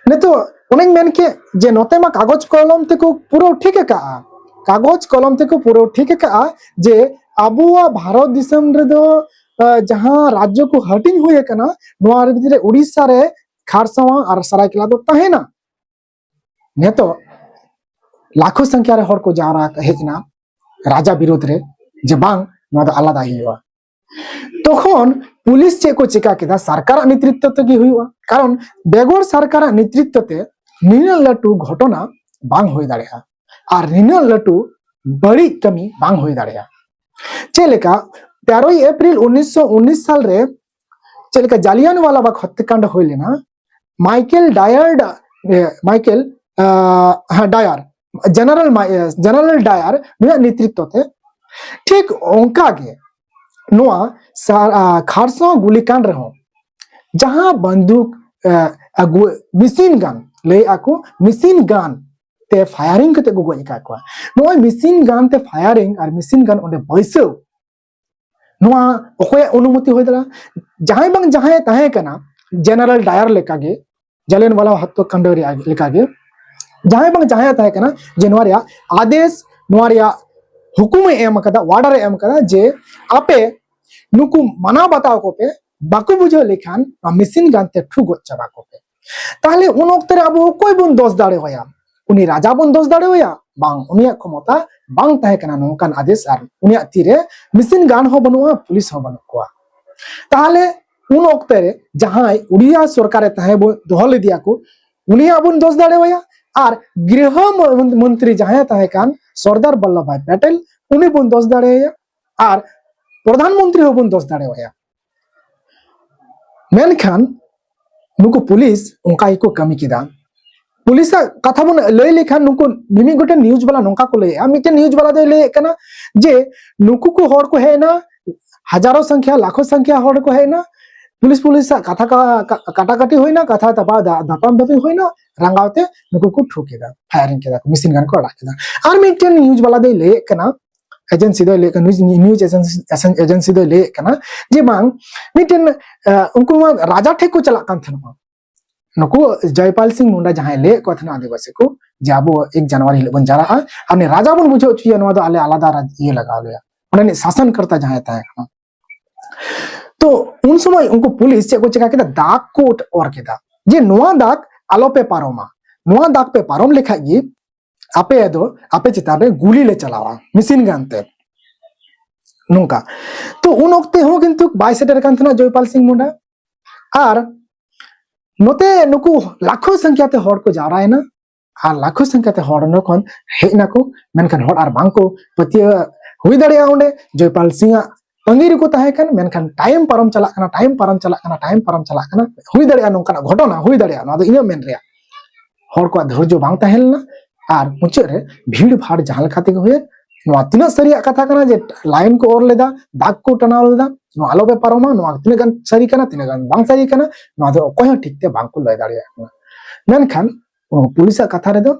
ᱱᱤᱛᱚᱜ ᱚᱱᱮᱧ ᱢᱮᱱ ᱠᱮᱫ ᱡᱮ ᱱᱚᱛᱮ ᱢᱟ ᱠᱟᱜᱚᱡᱽ ᱠᱚᱞᱚᱢ ᱛᱮᱠᱚ ᱯᱩᱨᱟᱹ ᱴᱷᱤᱠ ᱟᱠᱟᱜᱼᱟ, ᱠᱟᱜᱚᱡᱽ ᱠᱚᱞᱚᱢ ᱛᱮᱠᱚ ᱯᱩᱨᱟᱹᱣ ᱴᱷᱤᱠ ᱟᱠᱟᱫᱼᱟ ᱡᱮ ᱟᱵᱚᱣᱟᱜ ᱵᱷᱟᱨᱚᱛ ᱫᱤᱥᱚᱢ ᱨᱮᱫᱚ ᱡᱟᱦᱟᱸ ᱨᱟᱡᱽᱡᱚ ᱠᱚ ᱦᱟᱹᱴᱤᱧ ᱦᱩᱭ ᱟᱠᱟᱱᱟ, ᱱᱚᱣᱟ ᱵᱷᱤᱛᱨᱤ ᱨᱮ ᱩᱲᱤᱥᱥᱟ ᱨᱮ ᱠᱷᱟᱨᱥᱟᱣᱟ ᱟᱨ ᱥᱟᱨᱟᱭᱠᱮᱞᱟ ᱫᱚ ᱛᱟᱦᱮᱱᱟ᱾ ᱱᱤᱛᱚᱜ ᱞᱟᱠᱷᱚ ᱥᱚᱝᱠᱷᱟ ᱨᱮ ᱦᱚᱲ ᱠᱚ ᱡᱟᱣᱨᱟ ᱦᱮᱡ ᱮᱱᱟ ᱨᱟᱡᱟ ᱵᱤᱨᱩᱫᱷ ᱨᱮ, ᱡᱮ ᱵᱟᱝ, ᱱᱚᱣᱟ ᱫᱚ ᱟᱞᱟᱫᱟ ᱦᱩᱭᱩᱜᱼᱟ᱾ ᱛᱚᱠᱷᱚᱱ ᱯᱩᱞᱤᱥ ᱪᱮᱫ ᱠᱚ ᱪᱮᱠᱟ ᱠᱮᱫᱟ? ᱥᱚᱨᱠᱟᱨᱟᱜ ᱱᱮᱛᱨᱤᱛᱵ ᱛᱮᱜᱮ ᱦᱩᱭᱩᱜᱼᱟ, ᱠᱟᱨᱚᱱ ᱵᱮᱜᱚᱨ ᱥᱚᱨᱠᱟᱨᱟᱜ ᱱᱮᱛᱨᱤᱛᱵ ᱛᱮ ᱱᱤᱱᱟᱹᱜ ᱞᱟᱹᱴᱩ ᱜᱷᱚᱴᱚᱱᱟ ᱵᱟᱝ ᱦᱩᱭ ᱫᱟᱲᱮᱭᱟᱜᱼᱟ ᱟᱨ ᱱᱤᱱᱟᱹᱜ ᱞᱟᱹᱴᱩ ᱵᱟᱹᱲᱤᱡ ᱠᱟᱹᱢᱤ ᱵᱟᱝ ᱦᱩᱭ ᱫᱟᱲᱮᱭᱟᱜᱼᱟ᱾ ᱪᱮᱫ ᱞᱮᱠᱟ ᱛᱮᱨᱚᱭ ᱮᱯᱨᱤᱞ ᱩᱱᱤᱥᱥᱚ ᱩᱱᱤᱥ ᱥᱟᱞ ᱨᱮ ᱪᱮᱫ ᱞᱮᱠᱟ ᱡᱟᱞᱤᱭᱟᱱᱣᱟᱞᱟ ᱵᱟᱜᱽ ᱦᱚᱛᱛᱟᱠᱟᱱᱰ ᱦᱩᱭ ᱞᱮᱱᱟ, ᱢᱟᱭᱠᱮᱞ ᱰᱟᱭᱟᱨ, ᱢᱟᱭᱠᱮᱞ ᱰᱟᱭᱟᱨ, ᱡᱮᱱᱟᱨᱮᱞ ᱡᱮᱱᱟᱨᱮᱞ ᱰᱟᱭᱟᱨ ᱱᱩᱭᱟᱜ ᱱᱮᱛᱨᱤᱛᱵ ᱛᱮ ᱴᱷᱤᱠ ᱚᱱᱠᱟ ᱜᱮ ᱱᱚᱣᱟ ᱠᱷᱟᱨᱥᱚᱣᱟ ᱜᱩᱞᱤᱠᱟᱱᱰ ᱨᱮᱦᱚᱸ ᱡᱟᱦᱟᱸ ᱵᱟᱱᱫᱩᱠ ᱟᱹᱜᱩ, ᱢᱮᱥᱤᱱ ᱜᱟᱱ ᱞᱟᱹᱭᱮᱫᱼᱟ ᱠᱚ, ᱢᱮᱥᱤᱱ ᱜᱟᱱ ᱛᱮ ᱯᱷᱟᱭᱟᱨᱤᱝ ᱠᱟᱛᱮ ᱠᱚ ᱜᱚᱡ ᱟᱠᱟᱫ ᱠᱚᱣᱟ᱾ ᱱᱚᱜᱼᱚᱭ ᱢᱮᱥᱤᱱ ᱜᱟᱱ ᱛᱮ ᱯᱷᱟᱭᱟᱨᱤᱝ ᱟᱨ ᱢᱮᱥᱤᱱ ᱜᱟᱱ ᱚᱸᱰᱮ ᱵᱟᱹᱭᱥᱟᱹᱣ, ᱱᱚᱣᱟ ᱚᱠᱚᱭᱟᱜ ᱚᱱᱩᱢᱚᱛᱤ ᱦᱩᱭ ᱫᱟᱲᱮᱭᱟᱜᱼᱟ? ᱡᱟᱦᱟᱸᱭ ᱵᱟᱝ ᱡᱟᱦᱟᱸᱭ ᱛᱟᱦᱮᱸ ᱠᱟᱱᱟ ᱡᱮᱱᱟᱨᱮᱞ ᱰᱟᱭᱟᱨ ᱞᱮᱠᱟᱜᱮ, ᱡᱟᱞᱤᱭᱟᱱᱣᱟᱞᱟ ᱦᱚᱛᱛᱚᱠᱟᱱᱰ ᱨᱮᱭᱟᱜ ᱞᱮᱠᱟᱜᱮ, ᱡᱟᱦᱟᱸᱭ ᱵᱟᱝ ᱡᱟᱦᱟᱸᱭ ᱛᱟᱦᱮᱸ ᱠᱟᱱᱟ ᱡᱮ ᱱᱚᱣᱟ ᱨᱮᱭᱟᱜ ᱟᱫᱮᱥ, ᱱᱚᱣᱟ ᱨᱮᱭᱟᱜ ᱦᱩᱠᱩᱢᱮ ᱮᱢ ᱟᱠᱟᱫᱟ, ᱚᱨᱰᱟᱨᱮ ᱮᱢ ᱟᱠᱟᱫᱟ ᱡᱮ ᱟᱯᱮ ᱱᱩᱠᱩ ᱢᱟᱱᱟᱣ ᱵᱟᱛᱟᱣ ᱠᱚᱯᱮ, ᱵᱟᱠᱚ ᱵᱩᱡᱷᱟᱹᱣ ᱞᱮᱠᱷᱟᱱ ᱱᱚᱣᱟ ᱢᱮᱥᱤᱱ ᱜᱟᱱ ᱛᱮ ᱴᱷᱩ ᱜᱚᱡ ᱪᱟᱵᱟ ᱠᱚᱯᱮ᱾ ᱛᱟᱦᱞᱮ ᱩᱱ ᱚᱠᱛᱮ ᱨᱮ ᱟᱵᱚ ᱚᱠᱚᱭ ᱵᱚᱱ ᱫᱳᱥ ᱫᱟᱲᱮᱣᱟᱭᱟ? ᱩᱱᱤ ᱨᱟᱡᱟ ᱵᱚᱱ ᱫᱳᱥ ᱫᱟᱲᱮᱣᱟᱭᱟ? ᱵᱟᱝ, ᱩᱱᱤᱭᱟᱜ ᱠᱷᱚᱢᱚᱛᱟ ᱵᱟᱝ ᱛᱟᱦᱮᱸ ᱠᱟᱱᱟ ᱱᱚᱝᱠᱟᱱ ᱟᱫᱮᱥ, ᱟᱨ ᱩᱱᱤᱭᱟᱜ ᱛᱤᱨᱮ ᱢᱮᱥᱤᱱ ᱜᱟᱱ ᱦᱚᱸ ᱵᱟᱹᱱᱩᱜᱼᱟ, ᱯᱩᱞᱤᱥ ᱦᱚᱸ ᱵᱟᱹᱱᱩᱜ ᱠᱚᱣᱟ᱾ ᱛᱟᱦᱞᱮ ᱩᱱ ᱚᱠᱛᱮ ᱨᱮ ᱡᱟᱦᱟᱸᱭ ᱩᱲᱤᱭᱟ ᱥᱚᱨᱠᱟᱨᱮ ᱛᱟᱦᱮᱸ ᱵᱚ-, ᱫᱚᱦᱚ ᱞᱮᱫᱮᱭᱟ ᱠᱚ, ᱩᱱᱤᱭᱟᱜ ᱵᱚᱱ ᱫᱳᱥ ᱫᱟᱲᱮᱣᱟᱭᱟ᱾ ᱟᱨ ᱜᱨᱤᱦᱚ ᱢᱚ-, ᱢᱚᱱᱛᱨᱤ ᱡᱟᱦᱟᱸᱭ ᱛᱟᱦᱮᱸ ᱠᱟᱱ ᱥᱚᱨᱫᱟᱨ ᱵᱚᱞᱞᱚᱵᱷ ᱵᱷᱟᱭ ᱯᱮᱴᱮᱞ, ᱩᱱᱤ ᱵᱚᱱ ᱫᱳᱥ ᱫᱟᱲᱮᱣᱟᱭᱟ᱾ ᱟᱨ ᱯᱨᱚᱫᱷᱟᱱ ᱢᱚᱱᱛᱨᱤ ᱦᱚᱸᱵᱚᱱ ᱫᱳᱥ ᱫᱟᱲᱮᱣᱟᱭᱟ᱾ ᱢᱮᱱᱠᱷᱟᱱ ᱱᱩᱠᱩ ᱯᱩᱞᱤᱥ ᱚᱱᱠᱟ ᱜᱮᱠᱚ ᱠᱟᱹᱢᱤ ᱠᱮᱫᱟ᱾ ᱯᱩᱞᱤᱥᱟᱜ ᱠᱟᱛᱷᱟ ᱵᱚᱱ ᱞᱟᱹᱭ ᱞᱮᱠᱷᱟᱱ ᱱᱩᱠᱩ ᱢᱤᱢᱤᱫ ᱜᱚᱴᱮᱱ ᱱᱤᱭᱩᱡᱽ ᱵᱟᱞᱟ ᱱᱚᱝᱠᱟ ᱠᱚ ᱞᱟᱹᱭᱮᱫᱼᱟ, ᱢᱤᱫᱴᱮᱱ ᱱᱤᱭᱩᱡᱽ ᱵᱟᱞᱟ ᱫᱚᱭ ᱞᱟᱹᱭᱮᱫ ᱠᱟᱱᱟ ᱡᱮ ᱱᱩᱠᱩ ᱠᱚ ᱦᱚᱲ ᱠᱚ ᱦᱮᱡ ᱮᱱᱟ, ᱦᱟᱡᱟᱨᱚ ᱥᱚᱝᱠᱷᱟ, ᱞᱟᱠᱷᱚ ᱥᱚᱝᱠᱷᱟ ᱦᱚᱲ ᱠᱚ ᱦᱮᱡ ᱮᱱᱟ, ᱯᱩᱞᱤᱥ ᱯᱩᱞᱤᱥᱟᱜ ᱠᱟᱛᱷᱟ ᱠᱟ-, ᱠᱟ-, ᱠᱟᱴᱟᱠᱟᱴᱤ ᱦᱩᱭᱱᱟ, ᱠᱟᱛᱷᱟ ᱛᱟᱯᱟ ᱫᱟ-, ᱫᱟᱯᱟᱢ ᱫᱟᱹᱯᱤ ᱦᱩᱭᱱᱟ, ᱨᱟᱸᱜᱟᱣ ᱛᱮ ᱱᱩᱠᱩ ᱠᱚ ᱴᱷᱩ ᱠᱮᱫᱟ, ᱯᱷᱟᱭᱟᱨᱤᱝ ᱠᱮᱫᱟ ᱠᱚ, ᱢᱮᱥᱤᱱ ᱜᱟᱱ ᱠᱚ ᱟᱲᱟᱜ ᱠᱮᱫᱟ᱾ ᱟᱨ ᱢᱤᱫᱴᱮᱱ ᱱᱤᱭᱩᱡᱽ ᱵᱟᱞᱟ ᱫᱚᱭ ᱞᱟᱹᱭᱮᱫ ᱠᱟᱱᱟ, ᱮᱡᱮᱱᱥᱤ ᱫᱚᱭ ᱞᱟᱹᱭᱮᱫ ᱠᱟᱱᱟ, ᱱᱤᱭᱩᱡᱽ, ᱱᱤᱭᱩᱡᱽ ᱮᱡᱮᱱᱥᱤ, ᱮᱡᱮᱱᱥᱤ ᱫᱚᱭ ᱞᱟᱹᱭᱮᱫ ᱠᱟᱱᱟ ᱡᱮ ᱵᱟᱝ, ᱢᱤᱫᱴᱮᱱ, ᱮ, ᱩᱱᱠᱩ ᱢᱟ ᱨᱟᱡᱟ ᱴᱷᱮᱡ ᱠᱚ ᱪᱟᱞᱟᱜ ᱠᱟᱱ ᱛᱟᱦᱮᱱᱟ᱾ ᱱᱩᱠᱩ ᱡᱚᱭᱯᱟᱞ ᱥᱤᱝ ᱢᱩᱱᱰᱟ ᱡᱟᱦᱟᱸᱭ ᱞᱟᱹᱭᱮᱫ ᱠᱚ ᱛᱟᱦᱮᱱᱟ ᱟᱹᱫᱤᱵᱟᱹᱥᱤ ᱠᱚ, ᱡᱮ ᱟᱵᱚ ᱮᱠ ᱡᱟᱱᱩᱣᱟᱨᱤ ᱦᱤᱞᱳᱜ ᱵᱚᱱ ᱡᱟᱣᱨᱟᱜᱼᱟ, ᱟᱨ ᱩᱱᱤ ᱨᱟᱡᱟ ᱵᱚᱱ ᱵᱩᱡᱷᱟᱹᱣ ᱦᱚᱪᱚᱭᱟ, ᱱᱚᱣᱟ ᱫᱚ ᱟᱞᱮ ᱟᱞᱟᱫᱟ ᱨᱟᱡᱽ ᱤᱭᱟᱹ ᱞᱟᱜᱟᱣ ᱞᱮᱭᱟ, ᱚᱸᱰᱮᱱᱤᱡ ᱥᱟᱥᱚᱱ ᱠᱟᱨᱛᱟ ᱡᱟᱦᱟᱸᱭ ᱛᱟᱦᱮᱸ ᱠᱟᱱᱟ᱾ ᱛᱚ ᱩᱱ ᱥᱚᱢᱚᱭ ᱩᱱᱠᱩ ᱯᱩᱞᱤᱥ ᱪᱮᱫ ᱠᱚ ᱪᱮᱠᱟ ᱠᱮᱫᱟ, ᱫᱟᱜ ᱠᱚ ᱚᱨ ᱠᱮᱫᱟ ᱡᱮ ᱱᱚᱣᱟ ᱫᱟᱜ ᱟᱞᱚᱯᱮ ᱯᱟᱨᱚᱢᱟ, ᱱᱚᱣᱟ ᱫᱟᱜ ᱯᱮ ᱯᱟᱨᱚᱢ ᱞᱮᱠᱷᱟᱡ ᱜᱮ ᱟᱯᱮ ᱫᱚ, ᱟᱯᱮ ᱪᱮᱛᱟᱱ ᱨᱮ ᱜᱩᱞᱤ ᱞᱮ ᱪᱟᱞᱟᱣᱟ ᱢᱮᱥᱤᱱ ᱜᱟᱱ ᱛᱮ, ᱱᱚᱝᱠᱟ᱾ ᱛᱚ ᱩᱱ ᱚᱠᱛᱮ ᱦᱚᱸ ᱠᱤᱱᱛᱩ ᱵᱟᱭ ᱥᱮᱴᱮᱨ ᱠᱟᱱ ᱛᱟᱦᱮᱱᱟ ᱡᱚᱭᱯᱟᱞ ᱥᱤᱝ ᱢᱩᱱᱰᱟ᱾ ᱟᱨ ᱱᱚᱛᱮ ᱱᱩᱠᱩ ᱞᱟᱠᱷᱚ ᱥᱚᱝᱠᱷᱟ ᱛᱮ ᱦᱚᱲ ᱠᱚ ᱡᱟᱣᱨᱟᱭᱮᱱᱟ, ᱟᱨ ᱞᱟᱠᱷᱚ ᱥᱚᱝᱠᱷᱟ ᱛᱮ ᱦᱚᱲ ᱚᱸᱰᱮ ᱠᱷᱚᱱ ᱦᱮᱡ ᱱᱟᱠᱚ, ᱢᱮᱱᱠᱷᱟᱱ ᱦᱚᱲ ᱟᱨ ᱵᱟᱝ ᱠᱚ ᱯᱟᱹᱛᱭᱟᱹᱣ᱾ ᱦᱩᱭ ᱫᱟᱲᱮᱭᱟᱜᱼᱟ ᱚᱸᱰᱮ ᱡᱚᱭᱯᱟᱞ ᱥᱤᱝ ᱟᱜ ᱛᱟᱺᱜᱤ ᱨᱮᱠᱚ ᱛᱟᱦᱮᱸ ᱠᱟᱱ, ᱢᱮᱱᱠᱷᱟᱱ ᱴᱟᱭᱤᱢ ᱯᱟᱨᱚᱢ ᱪᱟᱞᱟᱜ ᱠᱟᱱᱟ, ᱴᱟᱭᱤᱢ ᱯᱟᱨᱚᱢ ᱪᱟᱞᱟᱜ ᱠᱟᱱᱟ, ᱴᱟᱭᱤᱢ ᱯᱟᱨᱚᱢ ᱪᱟᱞᱟᱜ ᱠᱟᱱᱟ᱾ ᱦᱩᱭ ᱫᱟᱲᱮᱭᱟᱜᱼᱟ, ᱱᱚᱝᱠᱟᱱᱟᱜ ᱜᱷᱚᱴᱚᱱᱟ ᱦᱩᱭ ᱫᱟᱲᱮᱭᱟᱜᱼᱟ, ᱱᱚᱣᱟ ᱫᱚ ᱤᱧᱟᱹᱜ ᱢᱮᱱ ᱨᱮᱭᱟᱜ᱾ ᱦᱚᱲ ᱠᱚᱣᱟᱜ ᱫᱷᱳᱨᱡᱚ ᱵᱟᱝ ᱛᱟᱦᱮᱸ ᱞᱮᱱᱟ, ᱟᱨ ᱢᱩᱪᱟᱹᱫ ᱨᱮ ᱵᱷᱤᱲ ᱵᱷᱟᱲ ᱡᱟᱦᱟᱸ ᱞᱮᱠᱟ ᱛᱮᱜᱮ ᱦᱩᱭᱮᱱ, ᱱᱚᱣᱟ ᱛᱤᱱᱟᱹᱜ ᱥᱟᱹᱨᱤᱭᱟᱜ ᱠᱟᱛᱷᱟ ᱠᱟᱱᱟ ᱡᱮ ᱞᱟᱭᱤᱱ ᱠᱚ ᱚᱨ ᱞᱮᱫᱟ, ᱫᱟᱜ ᱠᱚ ᱴᱟᱱᱟᱣ ᱞᱮᱫᱟ, ᱱᱚᱣᱟ ᱟᱞᱚᱯᱮ ᱯᱟᱨᱚᱢᱟ, ᱱᱚᱣᱟ ᱛᱤᱱᱟᱹᱜ ᱜᱟᱱ ᱥᱟᱹᱨᱤ ᱠᱟᱱᱟ, ᱛᱤᱱᱟᱹᱜ ᱜᱟᱱ ᱵᱟᱝ ᱥᱟᱹᱨᱤ ᱠᱟᱱᱟ, ᱱᱚᱣᱟ ᱫᱚ ᱚᱠᱚᱭ ᱦᱚᱸ ᱴᱷᱤᱠ ᱛᱮ ᱵᱟᱝ ᱠᱚ ᱞᱟᱹᱭ ᱫᱟᱲᱮᱭᱟᱜ ᱠᱟᱱᱟ᱾ ᱢᱮᱱᱠᱷᱟᱱ ᱩᱱᱠᱩ ᱯᱩᱞᱤᱥᱟᱜ ᱠᱟᱛᱷᱟ ᱨᱮᱫᱚ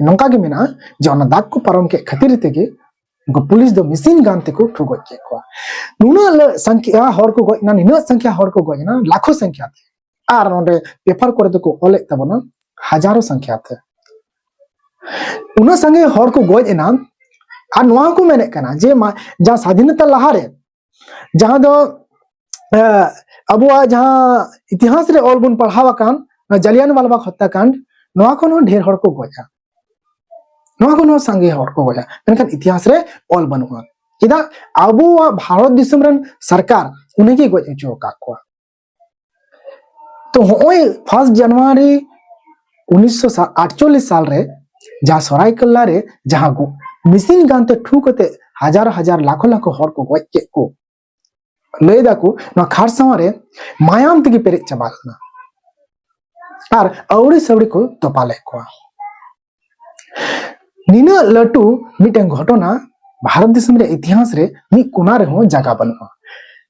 ᱱᱚᱝᱠᱟ ᱜᱮ ᱢᱮᱱᱟᱜᱼᱟ ᱡᱮ ᱚᱱᱟ ᱫᱟᱜ ᱠᱚ ᱯᱟᱨᱚᱢ ᱠᱮᱫ ᱠᱷᱟᱹᱛᱤᱨ ᱛᱮᱜᱮ ᱩᱱᱠᱩ ᱯᱩᱞᱤᱥ ᱫᱚ ᱢᱮᱥᱤᱱ ᱜᱟᱱ ᱛᱮᱠᱚ ᱴᱷᱩ ᱜᱚᱡ ᱠᱮᱫ ᱠᱚᱣᱟ᱾ ᱱᱩᱱᱟᱹᱜ ᱞᱮ ᱥᱚᱝᱠᱷᱭᱟ ᱦᱚᱲ ᱠᱚ ᱜᱚᱡ ᱮᱱᱟ, ᱱᱤᱱᱟᱹᱜ ᱥᱚᱝᱠᱷᱭᱟ ᱦᱚᱲ ᱠᱚ ᱜᱚᱡ ᱮᱱᱟ, ᱞᱟᱠᱷᱚ ᱥᱚᱝᱠᱷᱭᱟ ᱛᱮ᱾ ᱟᱨ ᱱᱚᱰᱮ ᱯᱮᱯᱟᱨ ᱠᱚᱨᱮ ᱫᱚᱠᱚ ᱚᱞᱮᱫ ᱛᱟᱵᱚᱱᱟ ᱦᱟᱡᱟᱨᱚ ᱥᱚᱝᱠᱷᱭᱟ ᱛᱮ᱾ ᱩᱱᱟᱹᱜ ᱥᱟᱸᱜᱮ ᱦᱚᱲ ᱠᱚ ᱜᱚᱡ ᱮᱱᱟ᱾ ᱟᱨ ᱱᱚᱣᱟ ᱦᱚᱸᱠᱚ ᱢᱮᱱᱮᱫ ᱠᱟᱱᱟ ᱡᱮ ᱢᱟ-, ᱡᱟᱦᱟᱸ ᱥᱟᱫᱷᱤᱱᱚᱛᱟ ᱞᱟᱦᱟᱨᱮ ᱡᱟᱦᱟᱸ ᱫᱚ, ᱮ, ᱟᱵᱚᱣᱟᱜ ᱡᱟᱦᱟᱸ ᱤᱛᱤᱦᱟᱥ ᱨᱮ ᱚᱞ ᱵᱚᱱ ᱯᱟᱲᱦᱟᱣ ᱟᱠᱟᱱ, ᱚᱱᱟ ᱡᱟᱞᱤᱭᱟᱱᱣᱟᱞᱟ ᱵᱟᱜᱽ ᱦᱚᱛᱛᱟᱠᱟᱱᱰ, ᱱᱚᱣᱟ ᱠᱷᱚᱱ ᱦᱚᱸ ᱰᱷᱮᱨ ᱦᱚᱲ ᱠᱚ ᱜᱚᱡᱟ, ᱱᱚᱣᱟ ᱠᱷᱚᱱ ᱦᱚᱸ ᱥᱟᱸᱜᱮ ᱦᱚᱲ ᱠᱚ ᱜᱚᱡᱟ, ᱢᱮᱱᱠᱷᱟᱱ ᱤᱛᱤᱦᱟᱥ ᱨᱮ ᱚᱞ ᱵᱟᱹᱱᱩᱜᱼᱟ᱾ ᱪᱮᱫᱟᱜ? ᱟᱵᱚᱣᱟᱜ ᱵᱷᱟᱨᱚᱛ ᱫᱤᱥᱚᱢ ᱨᱮᱱ ᱥᱚᱨᱠᱟᱨ ᱩᱱᱤᱜᱮ ᱜᱚᱡ ᱦᱚᱪᱚ ᱟᱠᱟᱫ ᱠᱚᱣᱟ᱾ ᱛᱚ ᱦᱚᱸᱜᱼᱚᱭ ᱯᱷᱟᱥᱴ ᱡᱟᱱᱩᱣᱟᱨᱤ ᱩᱱᱤᱥᱥᱚ ᱟᱴᱪᱚᱞᱞᱤᱥ ᱥᱟᱞ ᱨᱮ ᱡᱟᱦᱟᱸ ᱥᱚᱨᱟᱭᱠᱮᱞᱞᱟ ᱨᱮ ᱡᱟᱦᱟᱸ ᱜᱚ-, ᱢᱮᱥᱤᱱ ᱜᱟᱱ ᱛᱮ ᱴᱷᱩ ᱠᱟᱛᱮ ᱦᱟᱡᱟᱨ ᱦᱟᱡᱟᱨ ᱞᱟᱠᱷᱚ ᱞᱟᱠᱷᱚ ᱦᱚᱲ ᱠᱚ ᱜᱚᱡ ᱠᱮᱫ ᱠᱚ, ᱞᱟᱹᱭ ᱫᱟᱠᱚ ᱱᱚᱣᱟ ᱠᱷᱟᱨᱥᱟᱣᱟ ᱨᱮ ᱢᱟᱭᱟᱢ ᱛᱮᱜᱮ ᱯᱮᱨᱮᱡ ᱪᱟᱵᱟ ᱞᱮᱱᱟ ᱟᱨ ᱟᱹᱣᱲᱤ ᱥᱟᱹᱣᱲᱤ ᱠᱚ ᱛᱚᱯᱟ ᱞᱮᱫ ᱠᱚᱣᱟ᱾ ᱱᱤᱱᱟᱹᱜ ᱞᱟᱹᱴᱩ ᱢᱤᱫᱴᱮᱱ ᱜᱷᱚᱴᱚᱱᱟ ᱵᱷᱟᱨᱚᱛ ᱫᱤᱥᱚᱢ ᱨᱮ ᱤᱛᱤᱦᱟᱥ ᱨᱮ ᱢᱤᱫ ᱠᱚᱱᱟ ᱨᱮᱦᱚᱸ ᱡᱟᱭᱜᱟ ᱵᱟᱹᱱᱩᱜᱼᱟ᱾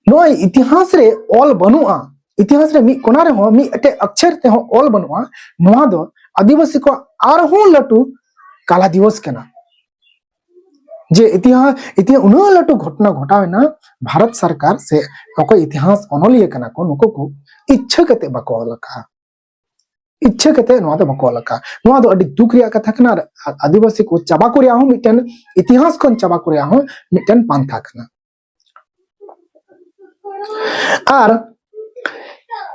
ᱱᱚᱜᱼᱚᱭ ᱤᱛᱤᱦᱟᱥ ᱨᱮ ᱚᱞ ᱵᱟᱹᱱᱩᱜᱼᱟ, ᱤᱛᱤᱦᱟᱥ ᱨᱮ ᱢᱤᱫ ᱠᱚᱱᱟ ᱨᱮᱦᱚᱸ ᱢᱤᱫᱴᱮᱡ ᱚᱠᱠᱷᱚᱨ ᱛᱮᱦᱚᱸ ᱚᱞ ᱵᱟᱹᱱᱩᱜᱼᱟ᱾ ᱱᱚᱣᱟ ᱫᱚ ᱟᱹᱫᱤᱵᱟᱹᱥᱤ ᱠᱚᱣᱟᱜ ᱟᱨᱦᱚᱸ ᱞᱟᱹᱴᱩ ᱠᱟᱞᱟ ᱫᱤᱵᱚᱥ ᱠᱟᱱᱟ᱾ ᱡᱮ ᱤᱛᱤᱦᱟᱥ, ᱤᱛᱤᱦᱟᱥ ᱩᱱᱟᱹᱜ ᱞᱟᱹᱴᱩ ᱜᱷᱚᱴᱚᱱᱟ ᱜᱷᱚᱴᱟᱣ ᱮᱱᱟ, ᱵᱷᱟᱨᱚᱛ ᱥᱚᱨᱠᱟᱨ ᱥᱮ ᱚᱠᱚᱭ ᱤᱛᱤᱦᱟᱥ ᱚᱱᱚᱞᱤᱭᱟᱹ ᱠᱟᱱᱟ ᱠᱚ, ᱱᱩᱠᱩ ᱠᱚ ᱤᱪᱪᱷᱟᱹ ᱠᱟᱛᱮ ᱵᱟᱠᱚ ᱚᱞ ᱟᱠᱟᱫᱼᱟ᱾ ᱤᱪᱪᱷᱟᱹ ᱠᱟᱛᱮ ᱱᱚᱣᱟ ᱫᱚ ᱵᱟᱠᱚ ᱚᱞ ᱟᱠᱟᱫᱼᱟ᱾ ᱱᱚᱣᱟ ᱫᱚ ᱟᱹᱰᱤ ᱫᱩᱠ ᱨᱮᱭᱟᱜ ᱠᱟᱛᱷᱟ ᱠᱟᱱᱟ᱾ ᱟᱨ ᱟᱹᱫᱤᱵᱟᱹᱥᱤ ᱠᱚ ᱪᱟᱵᱟ ᱠᱚ ᱨᱮᱭᱟᱜ ᱦᱚᱸ ᱢᱤᱫᱴᱮᱱ, ᱤᱛᱤᱦᱟᱥ ᱠᱷᱚᱱ ᱪᱟᱵᱟ ᱠᱚ ᱨᱮᱭᱟᱜ ᱦᱚᱸ ᱢᱤᱫᱴᱮᱱ ᱯᱟᱱᱛᱷᱟ ᱠᱟᱱᱟ᱾ ᱟᱨ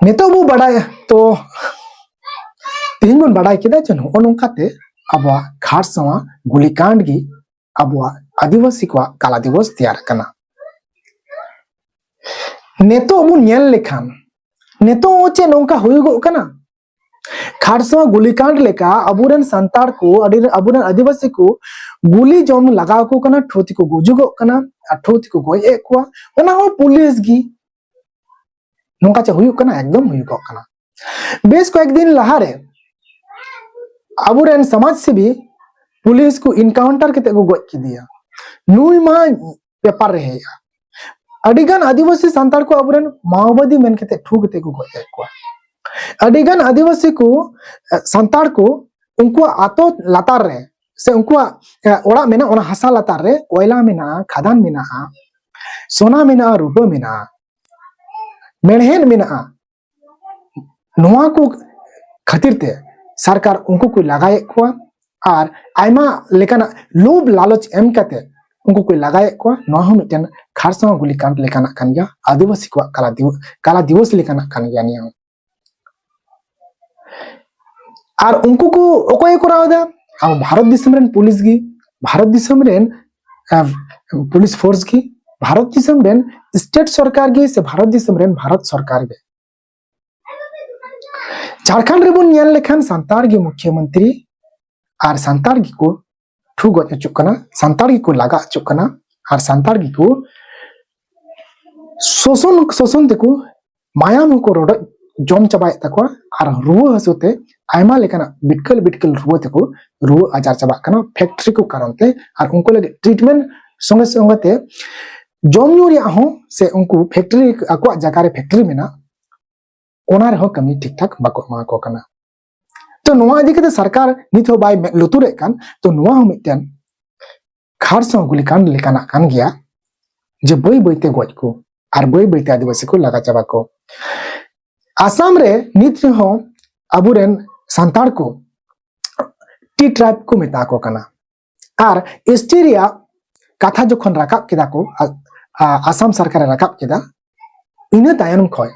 ᱱᱤᱛᱚᱜ ᱵᱚ ᱵᱟᱰᱟᱭᱟ, ᱛᱚ ᱛᱮᱦᱮᱧ ᱵᱚᱱ ᱵᱟᱰᱟᱭ ᱠᱮᱫᱟ ᱡᱮ ᱱᱚᱜᱼᱚ ᱱᱚᱝᱠᱟᱛᱮ ᱟᱵᱚᱣᱟᱜ ᱠᱷᱟᱨᱥᱟᱣᱟ ᱜᱩᱞᱤᱠᱟᱸᱰ ᱜᱮ ᱟᱵᱚᱣᱟᱜ ᱟᱹᱫᱤᱵᱟᱹᱥᱤ ᱠᱚᱣᱟᱜ ᱠᱟᱞᱟ ᱫᱤᱵᱚᱥ ᱛᱮᱭᱟᱨ ᱠᱟᱱᱟ᱾ ᱱᱤᱛᱚᱜ ᱵᱚᱱ ᱧᱮᱞ ᱞᱮᱠᱷᱟᱱ, ᱱᱤᱛᱚᱜ ᱪᱮᱫ ᱱᱚᱝᱠᱟ ᱦᱩᱭᱩᱜᱚᱜ ᱠᱟᱱᱟ? ᱠᱷᱟᱨᱥᱟᱣᱟ ᱜᱩᱞᱤᱠᱟᱸᱰ ᱞᱮᱠᱟ ᱟᱵᱚᱨᱮᱱ ᱥᱟᱱᱛᱟᱲ ᱠᱚ, ᱟᱹᱰᱤ, ᱟᱵᱚᱨᱮᱱ ᱟᱹᱫᱤᱵᱟᱹᱥᱤ ᱠᱚ ᱜᱩᱞᱤ ᱡᱚᱢ ᱞᱟᱜᱟᱣ ᱠᱚ ᱠᱟᱱᱟ, ᱴᱷᱩ ᱛᱮᱠᱚ ᱜᱩᱡᱩᱜᱚᱜ ᱠᱟᱱᱟ ᱟᱨ ᱴᱷᱩ ᱛᱮᱠᱚ ᱜᱚᱡ ᱮᱫ ᱠᱚᱣᱟ, ᱚᱱᱟ ᱦᱚᱸ ᱯᱩᱞᱤᱥ ᱜᱮ᱾ ᱱᱚᱝᱠᱟ ᱪᱮᱫ ᱦᱩᱭᱩᱜ ᱠᱟᱱᱟ? ᱮᱠᱫᱚᱢ ᱦᱩᱭᱩᱜᱚᱜ ᱠᱟᱱᱟ᱾ ᱵᱮᱥ ᱠᱚᱭᱮᱠ ᱫᱤᱱ ᱞᱟᱦᱟᱨᱮ ᱟᱵᱚᱨᱮᱱ ᱥᱚᱢᱟᱡᱽ ᱥᱮᱵᱤ ᱯᱩᱞᱤᱥ ᱠᱚ ᱤᱱᱠᱟᱣᱩᱱᱴᱟᱨ ᱠᱟᱛᱮ ᱠᱚ ᱜᱚᱡ ᱠᱮᱫᱮᱭᱟ᱾ ᱱᱩᱭ ᱢᱟ ᱯᱮᱯᱟᱨ ᱨᱮ ᱦᱮᱡᱼᱟ᱾ ᱟᱹᱰᱤᱜᱟᱱ ᱟᱹᱫᱤᱵᱟᱹᱥᱤ ᱥᱟᱱᱛᱟᱲ ᱠᱚ ᱟᱵᱚᱨᱮᱱ ᱢᱟᱣᱵᱟᱫᱤ ᱢᱮᱱ ᱠᱟᱛᱮ ᱴᱷᱩ ᱠᱟᱛᱮ ᱠᱚ ᱜᱚᱡ ᱮᱫ ᱠᱚᱣᱟ᱾ ᱟᱹᱰᱤᱜᱟᱱ ᱟᱹᱫᱤᱵᱟᱹᱥᱤ ᱠᱚ, ᱮ, ᱥᱟᱱᱛᱟᱲ ᱠᱚ ᱩᱱᱠᱩᱣᱟᱜ ᱟᱛᱚ ᱞᱟᱛᱟᱨ ᱨᱮ ᱥᱮ ᱩᱱᱠᱩᱣᱟᱜ, ᱮ, ᱚᱲᱟᱜ ᱢᱮᱱᱟᱜᱼᱟ, ᱚᱱᱟ ᱦᱟᱥᱟ ᱞᱟᱛᱟᱨ ᱨᱮ ᱠᱚᱭᱞᱟ ᱢᱮᱱᱟᱜᱼᱟ, ᱠᱷᱟᱫᱟᱱ ᱢᱮᱱᱟᱜᱼᱟ, ᱥᱚᱱᱟ ᱢᱮᱱᱟᱜᱼᱟ, ᱨᱩᱯᱟᱹ ᱢᱮᱱᱟᱜᱼᱟ, ᱢᱮᱲᱦᱮᱫ ᱢᱮᱱᱟᱜᱼᱟ᱾ ᱱᱚᱣᱟ ᱠᱚ ᱠᱷᱟᱹᱛᱤᱨ ᱛᱮ ᱥᱚᱨᱠᱟᱨ ᱩᱱᱠᱩ ᱠᱚ ᱞᱟᱜᱟᱭᱮᱫ ᱠᱚᱣᱟ ᱟᱨ ᱟᱭᱢᱟ ᱞᱮᱠᱟᱱᱟᱜ ᱞᱳᱵᱷ ᱞᱟᱞᱚᱪ ᱮᱢ ᱠᱟᱛᱮ ᱩᱱᱠᱩ ᱠᱚ ᱞᱟᱜᱟᱭᱮᱫ ᱠᱚᱣᱟ᱾ ᱱᱚᱣᱟ ᱦᱚᱸ ᱢᱤᱫᱴᱮᱱ ᱠᱷᱟᱨᱥᱟᱣᱟ ᱜᱩᱞᱤᱠᱟᱸᱰ ᱞᱮᱠᱟᱱᱟᱜ ᱠᱟᱱ ᱜᱮᱭᱟ, ᱟᱹᱫᱤᱵᱟᱹᱥᱤ ᱠᱚᱣᱟᱜ ᱠᱟᱞᱟ ᱫᱤᱣ-, ᱠᱟᱞᱟ ᱫᱤᱵᱚᱥ ᱞᱮᱠᱟᱱᱟᱜ ᱠᱟᱱ ᱜᱮᱭᱟ ᱱᱤᱭᱟᱹ ᱦᱚᱸ᱾ ᱟᱨ ᱩᱱᱠᱩ ᱠᱚ ᱚᱠᱚᱭᱮ ᱠᱚᱨᱟᱣ ᱮᱫᱟ? ᱟᱵᱚ ᱵᱷᱟᱨᱚᱛ ᱫᱤᱥᱚᱢ ᱨᱮᱱ ᱯᱩᱞᱤᱥ ᱜᱮ, ᱵᱷᱟᱨᱚᱛ ᱫᱤᱥᱚᱢ ᱨᱮᱱ, ᱟᱸ, ᱯᱩᱞᱤᱥ ᱯᱷᱳᱨᱥ ᱜᱮ, ᱵᱷᱟᱨᱚᱛ ᱫᱤᱥᱚᱢ ᱨᱮᱱ ᱥᱴᱮᱴ ᱥᱚᱨᱠᱟᱨ ᱜᱮ ᱥᱮ ᱵᱷᱟᱨᱚᱛ ᱫᱤᱥᱚᱢ ᱨᱮᱱ ᱵᱷᱟᱨᱚᱛ ᱥᱚᱨᱠᱟᱨ ᱜᱮ᱾ ᱡᱷᱟᱲᱠᱷᱚᱸᱰ ᱨᱮᱵᱚᱱ ᱧᱮᱞ ᱞᱮᱠᱷᱟᱱ ᱥᱟᱱᱛᱟᱲ ᱜᱮ ᱢᱩᱠᱷᱭᱟᱹ ᱢᱚᱱᱛᱨᱤ ᱟᱨ ᱥᱟᱱᱛᱟᱲ ᱜᱮᱠᱚ ᱴᱷᱩ ᱜᱚᱡ ᱦᱚᱪᱚᱜ ᱠᱟᱱᱟ, ᱥᱟᱱᱛᱟᱲ ᱜᱮᱠᱚ ᱞᱟᱜᱟ ᱦᱚᱪᱚᱜ ᱠᱟᱱᱟ ᱟᱨ ᱥᱟᱱᱛᱟᱲ ᱜᱮᱠᱚ ᱥᱳᱥᱚᱱ, ᱥᱳᱥᱚᱱ ᱛᱮᱠᱚ ᱢᱟᱭᱟᱢ ᱦᱚᱸᱠᱚ ᱨᱚᱰᱚᱡ ᱡᱚᱢ ᱪᱟᱵᱟᱭᱮᱫ ᱛᱟᱠᱚᱣᱟ᱾ ᱟᱨ ᱨᱩᱣᱟᱹ ᱦᱟᱹᱥᱩ ᱛᱮ ᱟᱭᱢᱟ ᱞᱮᱠᱟᱱᱟᱜ ᱵᱤᱴᱠᱟᱹᱞ ᱵᱤᱴᱠᱟᱹᱞ ᱨᱩᱣᱟᱹ ᱛᱮᱠᱚ ᱨᱩᱣᱟᱹ ᱟᱡᱟᱨ ᱪᱟᱵᱟᱜ ᱠᱟᱱᱟ ᱯᱷᱮᱠᱴᱨᱤ ᱠᱚ ᱠᱟᱨᱚᱱ ᱛᱮ᱾ ᱟᱨ ᱩᱱᱠᱩ ᱞᱟᱹᱜᱤᱫ ᱴᱨᱤᱴᱢᱮᱱᱴ ᱥᱚᱸᱜᱮ ᱥᱚᱸᱜᱮ ᱛᱮ ᱡᱚᱢ ᱧᱩ ᱨᱮᱭᱟᱜ ᱦᱚᱸ ᱥᱮ ᱩᱱᱠᱩ ᱯᱷᱮᱠᱴᱨᱤ, ᱟᱠᱚᱣᱟᱜ ᱡᱟᱭᱜᱟ ᱨᱮ ᱯᱷᱮᱠᱴᱨᱤ ᱢᱮᱱᱟᱜ, ᱚᱱᱟ ᱨᱮᱦᱚᱸ ᱠᱟᱹᱢᱤ ᱴᱷᱤᱠ ᱴᱷᱟᱠ ᱵᱟᱠᱚ ᱮᱢᱟ ᱠᱚ ᱠᱟᱱᱟ᱾ ᱛᱚ ᱱᱚᱣᱟ ᱤᱫᱤ ᱠᱟᱛᱮ ᱥᱚᱨᱠᱟᱨ ᱱᱤᱛ ᱦᱚᱸ ᱵᱟᱭ ᱢᱮᱫ ᱞᱩᱛᱩᱨᱮᱫ ᱠᱟᱱ, ᱛᱚ ᱱᱚᱣᱟ ᱦᱚᱸ ᱢᱤᱫᱴᱮᱱ ᱠᱷᱟᱨᱥᱟᱣᱟ ᱜᱩᱞᱤᱠᱟᱸᱰ ᱞᱮᱠᱟᱱᱟᱜ ᱠᱟᱱ ᱜᱮᱭᱟ, ᱡᱮ ᱵᱟᱹᱭ ᱵᱟᱹᱭᱛᱮ ᱜᱚᱡ ᱠᱚ ᱟᱨ ᱵᱟᱹᱭ ᱵᱟᱹᱭᱛᱮ ᱟᱹᱫᱤᱵᱟᱹᱥᱤ ᱠᱚ ᱞᱟᱜᱟ ᱪᱟᱵᱟ ᱠᱚ᱾ ᱟᱥᱟᱢ ᱨᱮ ᱱᱤᱛ ᱨᱮᱦᱚᱸ ᱟᱵᱚᱨᱮᱱ ᱥᱟᱱᱛᱟᱲ ᱠᱚ ᱴᱤ ᱴᱨᱟᱭᱤᱵᱽ ᱠᱚ ᱢᱮᱛᱟ ᱠᱚ ᱠᱟᱱᱟ᱾ ᱟᱨ ᱮᱥ ᱴᱤ ᱨᱮᱭᱟᱜ ᱠᱟᱛᱷᱟ ᱡᱚᱠᱷᱚᱱ ᱨᱟᱠᱟᱵ ᱠᱮᱫᱟ ᱠᱚ, ᱟ-, ᱟ-, ᱟᱥᱟᱢ ᱥᱚᱨᱠᱟᱨᱮ ᱨᱟᱠᱟᱵ ᱠᱮᱫᱟ, ᱤᱱᱟᱹ ᱛᱟᱭᱚᱢ ᱠᱷᱚᱱ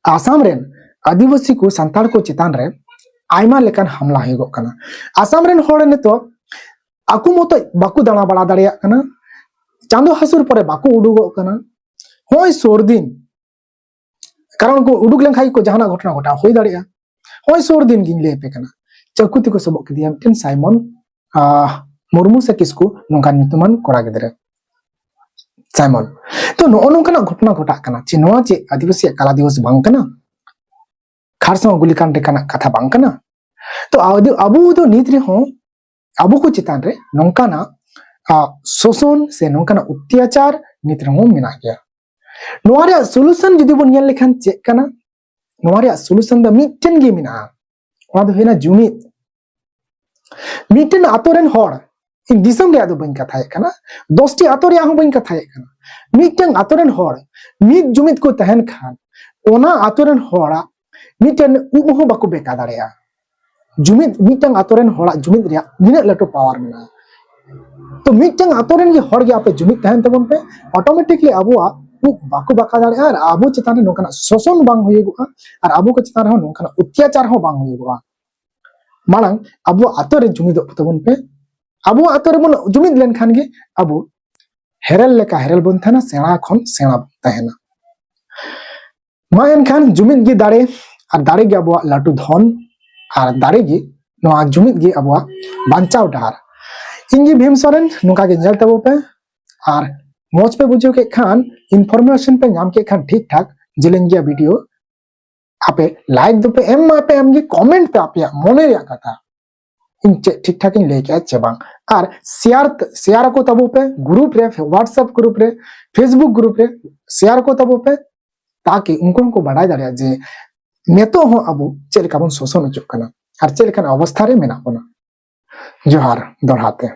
ᱟᱥᱟᱢ ᱨᱮᱱ ᱟᱹᱫᱤᱵᱟᱹᱥᱤ ᱠᱚ, ᱥᱟᱱᱛᱟᱲ ᱠᱚ ᱪᱮᱛᱟᱱ ᱨᱮ ᱟᱭᱢᱟ ᱞᱮᱠᱟᱱ ᱦᱟᱢᱞᱟ ᱦᱩᱭᱩᱜᱚᱜ ᱠᱟᱱᱟ᱾ ᱟᱥᱟᱢ ᱨᱮᱱ ᱦᱚᱲ ᱱᱤᱛᱚᱜ ᱟᱠᱚ ᱢᱚᱛᱚᱡ ᱵᱟᱠᱚ ᱫᱟᱬᱟ ᱵᱟᱲᱟ ᱫᱟᱲᱮᱭᱟᱜ ᱠᱟᱱᱟ, ᱪᱟᱸᱫᱚ ᱦᱟᱹᱥᱩᱨ ᱯᱚᱨᱮ ᱵᱟᱠᱚ ᱩᱰᱩᱠᱚᱜ ᱠᱟᱱᱟ᱾ ᱦᱚᱸᱜᱼᱚᱭ ᱥᱩᱨ ᱫᱤᱱ, ᱠᱟᱨᱚᱱ ᱠᱚ ᱩᱰᱩᱠ ᱞᱮᱱᱠᱷᱟᱱ ᱜᱮᱠᱚ ᱡᱟᱦᱟᱱᱟᱜ ᱜᱷᱚᱴᱚᱱᱟ ᱜᱷᱚᱴᱟᱣ ᱦᱩᱭ ᱫᱟᱲᱮᱭᱟᱜᱼᱟ᱾ ᱦᱚᱸᱜᱼᱚᱭ ᱥᱩᱨ ᱫᱤᱱ ᱜᱤᱧ ᱞᱟᱹᱭ ᱟᱯᱮ ᱠᱟᱱᱟ, ᱪᱟᱹᱠᱩ ᱛᱮᱠᱚ ᱥᱚᱵᱚᱜ ᱠᱮᱫᱮᱭᱟ ᱢᱤᱫᱴᱮᱱ ᱥᱟᱭᱢᱚᱱ, ᱟᱦ, ᱢᱩᱨᱢᱩ ᱥᱮ ᱠᱤᱥᱠᱩ, ᱱᱚᱝᱠᱟᱱ ᱧᱩᱛᱩᱢᱟᱱ ᱠᱚᱲᱟ ᱜᱤᱫᱽᱨᱟᱹ ᱥᱟᱭᱢᱚᱱ᱾ ᱛᱚ, ᱱᱚᱜᱼᱚ ᱱᱚᱝᱠᱟᱱᱟᱜ ᱜᱷᱚᱴᱚᱱᱟ ᱜᱷᱚᱴᱟᱜ ᱠᱟᱱᱟ᱾ ᱪᱮ ᱱᱚᱣᱟ ᱪᱮᱫ ᱟᱹᱫᱤᱵᱟᱹᱥᱤᱭᱟᱜ ᱠᱟᱞᱟ ᱫᱤᱵᱚᱥ ᱵᱟᱝ ᱠᱟᱱᱟ? ᱠᱷᱟᱨᱥᱚᱶᱟ ᱜᱩᱞᱤᱠᱟᱱᱰ ᱞᱮᱠᱟᱱᱟᱜ ᱠᱟᱛᱷᱟ ᱵᱟᱝ ᱠᱟᱱᱟ? ᱛᱚ, ᱟᱫᱚ ᱟᱵᱚ ᱫᱚ ᱱᱤᱛ ᱨᱮᱦᱚᱸ ᱟᱵᱚ ᱠᱚ ᱪᱮᱛᱟᱱ ᱨᱮ ᱱᱚᱝᱠᱟᱱᱟᱜ, ᱟ, ᱥᱳᱥᱚᱱ ᱥᱮ ᱱᱚᱝᱠᱟᱱᱟᱜ ᱚᱛᱛᱟᱪᱟᱨ ᱱᱤᱛ ᱨᱮᱦᱚᱸ ᱢᱮᱱᱟᱜ ᱜᱮᱭᱟ᱾ ᱱᱚᱣᱟ ᱨᱮᱭᱟᱜ ᱥᱚᱞᱩᱥᱚᱱ ᱡᱩᱫᱤ ᱵᱚᱱ ᱧᱮᱞ ᱞᱮᱠᱷᱟᱱ ᱪᱮᱫ ᱠᱟᱱᱟ? ᱱᱚᱣᱟ ᱨᱮᱭᱟᱜ ᱥᱚᱞᱩᱥᱚᱱ ᱫᱚ ᱢᱤᱫᱴᱮᱱ ᱜᱮ ᱢᱮᱱᱟᱜᱼᱟ, ᱚᱱᱟ ᱫᱚ ᱦᱩᱭᱱᱟ ᱡᱩᱢᱤᱫ᱾ ᱢᱤᱫᱴᱮᱱ ᱟᱛᱳ ᱨᱮᱱ ᱦᱚᱲ, ᱤᱧ ᱫᱤᱥᱚᱢ ᱨᱮᱭᱟᱜ ᱫᱚ ᱵᱟᱹᱧ ᱠᱟᱛᱷᱟᱭᱮᱫ ᱠᱟᱱᱟ, ᱫᱚᱥᱴᱤ ᱟᱛᱳ ᱨᱮᱭᱟᱜ ᱦᱚᱸ ᱵᱟᱹᱧ ᱠᱟᱛᱷᱟᱭᱮᱫ ᱠᱟᱱᱟ, ᱢᱤᱫᱴᱮᱱ ᱟᱛᱳ ᱨᱮᱱ ᱦᱚᱲ ᱢᱤᱫ ᱡᱩᱢᱤᱫ ᱠᱚ ᱛᱟᱦᱮᱱ ᱠᱷᱟᱱ, ᱚᱱᱟ ᱟᱛᱳ ᱨᱮᱱ ᱦᱚᱲᱟᱜ ᱢᱤᱫᱴᱮᱱ ᱩᱵ ᱦᱚᱸ ᱵᱟᱠᱚ ᱵᱮᱠᱟ ᱫᱟᱲᱮᱭᱟᱜᱼᱟ᱾ ᱡᱩᱢᱤᱫ, ᱢᱤᱫᱴᱟᱝ ᱟᱛᱳ ᱨᱮᱱ ᱦᱚᱲᱟᱜ ᱡᱩᱢᱤᱫ ᱨᱮᱭᱟᱜ ᱱᱤᱱᱟᱹᱜ ᱞᱟᱹᱴᱩ ᱯᱟᱣᱟᱨ ᱢᱮᱱᱟᱜᱼᱟ᱾ ᱛᱚ, ᱢᱤᱫᱴᱟᱝ ᱟᱛᱳ ᱨᱮᱱ ᱜᱮ ᱦᱚᱲ ᱜᱮ ᱟᱯᱮ ᱡᱩᱢᱤᱫ ᱛᱟᱦᱮᱱ ᱛᱟᱵᱚᱱ ᱯᱮ, ᱚᱴᱳᱢᱮᱴᱤᱠᱞᱤ ᱟᱵᱚᱣᱟᱜ ᱩᱵ ᱵᱟᱠᱚ ᱵᱟᱠᱟ ᱫᱟᱲᱮᱭᱟᱜᱼᱟ ᱟᱨ ᱟᱵᱚ ᱪᱮᱛᱟᱱ ᱨᱮ ᱱᱚᱝᱠᱟᱱᱟᱜ ᱥᱳᱥᱚᱱ ᱵᱟᱝ ᱦᱩᱭᱩᱜᱚᱜᱼᱟ ᱟᱨ ᱟᱵᱚ ᱠᱚ ᱪᱮᱛᱟᱱ ᱨᱮᱦᱚᱸ ᱱᱚᱝᱠᱟᱱᱟᱜ ᱚᱛᱛᱟᱪᱟᱨ ᱦᱚᱸ ᱵᱟᱝ ᱦᱩᱭᱩᱜᱚᱜᱼᱟ᱾ ᱢᱟᱲᱟᱝ ᱟᱵᱚᱣᱟᱜ ᱟᱛᱳ ᱨᱮ ᱡᱩᱢᱤᱫᱚᱜ ᱛᱟᱵᱚᱱ ᱯᱮ᱾ ᱟᱵᱚᱣᱟᱜ ᱟᱛᱳ ᱨᱮᱵᱚᱱ ᱡᱩᱢᱤᱫ ᱞᱮᱱᱠᱷᱟᱱ ᱜᱮ ᱟᱵᱚ ᱦᱮᱨᱮᱞ ᱞᱮᱠᱟ ᱦᱮᱨᱮᱞ ᱵᱚᱱ ᱛᱟᱦᱮᱱᱟ, ᱥᱮᱬᱟ ᱠᱷᱚᱱ ᱥᱮᱬᱟ ᱵᱚᱱ ᱛᱟᱦᱮᱱᱟ᱾ ᱢᱟ ᱮᱱᱠᱷᱟᱱ ᱡᱩᱢᱤᱫ ᱜᱮ ᱫᱟᱲᱮ, ᱟᱨ ᱫᱟᱲᱮ ᱜᱮ ᱟᱵᱚᱣᱟᱜ ᱞᱟᱹᱴᱩ ᱫᱷᱚᱱ, ᱟᱨ ᱫᱟᱲᱮ ᱜᱮ, ᱱᱚᱣᱟ ᱡᱩᱢᱤᱫ ᱜᱮ ᱟᱵᱚᱣᱟᱜ ᱵᱟᱧᱪᱟᱣ ᱰᱟᱦᱟᱨ᱾ ᱤᱧ ᱜᱮ ᱵᱷᱤᱢ ᱥᱚᱨᱮᱱ, ᱱᱚᱝᱠᱟ ᱜᱮ ᱧᱮᱞ ᱛᱟᱵᱚ ᱯᱮ, ᱟᱨ ᱢᱚᱡᱽ ᱯᱮ ᱵᱩᱡᱷᱟᱹᱣ ᱠᱮᱫ ᱠᱷᱟᱱ, ᱤᱱᱯᱷᱚᱨᱢᱮᱥᱚᱱ ᱯᱮ ᱧᱟᱢ ᱠᱮᱫ ᱠᱷᱟᱱ ᱴᱷᱤᱠ ᱴᱷᱟᱠ ᱡᱮᱞᱮᱧ ᱜᱮᱭᱟ ᱵᱷᱤᱰᱤᱭᱳ, ᱟᱯᱮ ᱞᱟᱭᱤᱠ ᱫᱚᱯᱮ ᱮᱢ ᱢᱟᱯᱮ ᱮᱢ ᱜᱮ, ᱠᱚᱢᱮᱱᱴ ᱯᱮ ᱟᱯᱮᱭᱟᱜ ᱢᱚᱱᱮ ᱨᱮᱭᱟᱜ ᱠᱟᱛᱷᱟ, ᱤᱧ ᱪᱮᱫ ᱴᱷᱤᱠ ᱴᱷᱟᱠ ᱤᱧ ᱞᱟᱹᱭ ᱠᱮᱜᱼᱟ ᱪᱮ ᱵᱟᱝ᱾ ᱟᱨ ᱥᱮᱭᱟᱨ, ᱥᱮᱭᱟᱨ ᱟᱠᱚ ᱛᱟᱵᱚ ᱯᱮ ᱜᱨᱩᱯ ᱨᱮ, WhatsApp ᱜᱨᱩᱯ ᱨᱮ, Facebook ᱜᱨᱩᱯ ᱨᱮ ᱥᱮᱭᱟᱨ ᱟᱠᱚ ᱛᱟᱵᱚ ᱯᱮ, ᱛᱟᱠᱤ ᱩᱱᱠᱩ ᱦᱚᱸᱠᱚ ᱵᱟᱰᱟᱭ ᱫᱟᱲᱮᱭᱟᱜᱼᱟ ᱡᱮ ᱱᱤᱛᱚᱜ ᱦᱚᱸ ᱟᱵᱚ ᱪᱮᱫ ᱞᱮᱠᱟ ᱵᱚᱱ ᱥᱳᱥᱚᱱ ᱦᱚᱪᱚᱜ ᱠᱟᱱᱟ ᱟᱨ ᱪᱮᱫ ᱞᱮᱠᱟᱱ ᱚᱵᱚᱥᱛᱷᱟ ᱨᱮ ᱢᱮᱱᱟᱜ ᱵᱚᱱᱟ᱾ ᱡᱚᱦᱟᱨ ᱫᱚᱦᱲᱟ ᱛᱮ᱾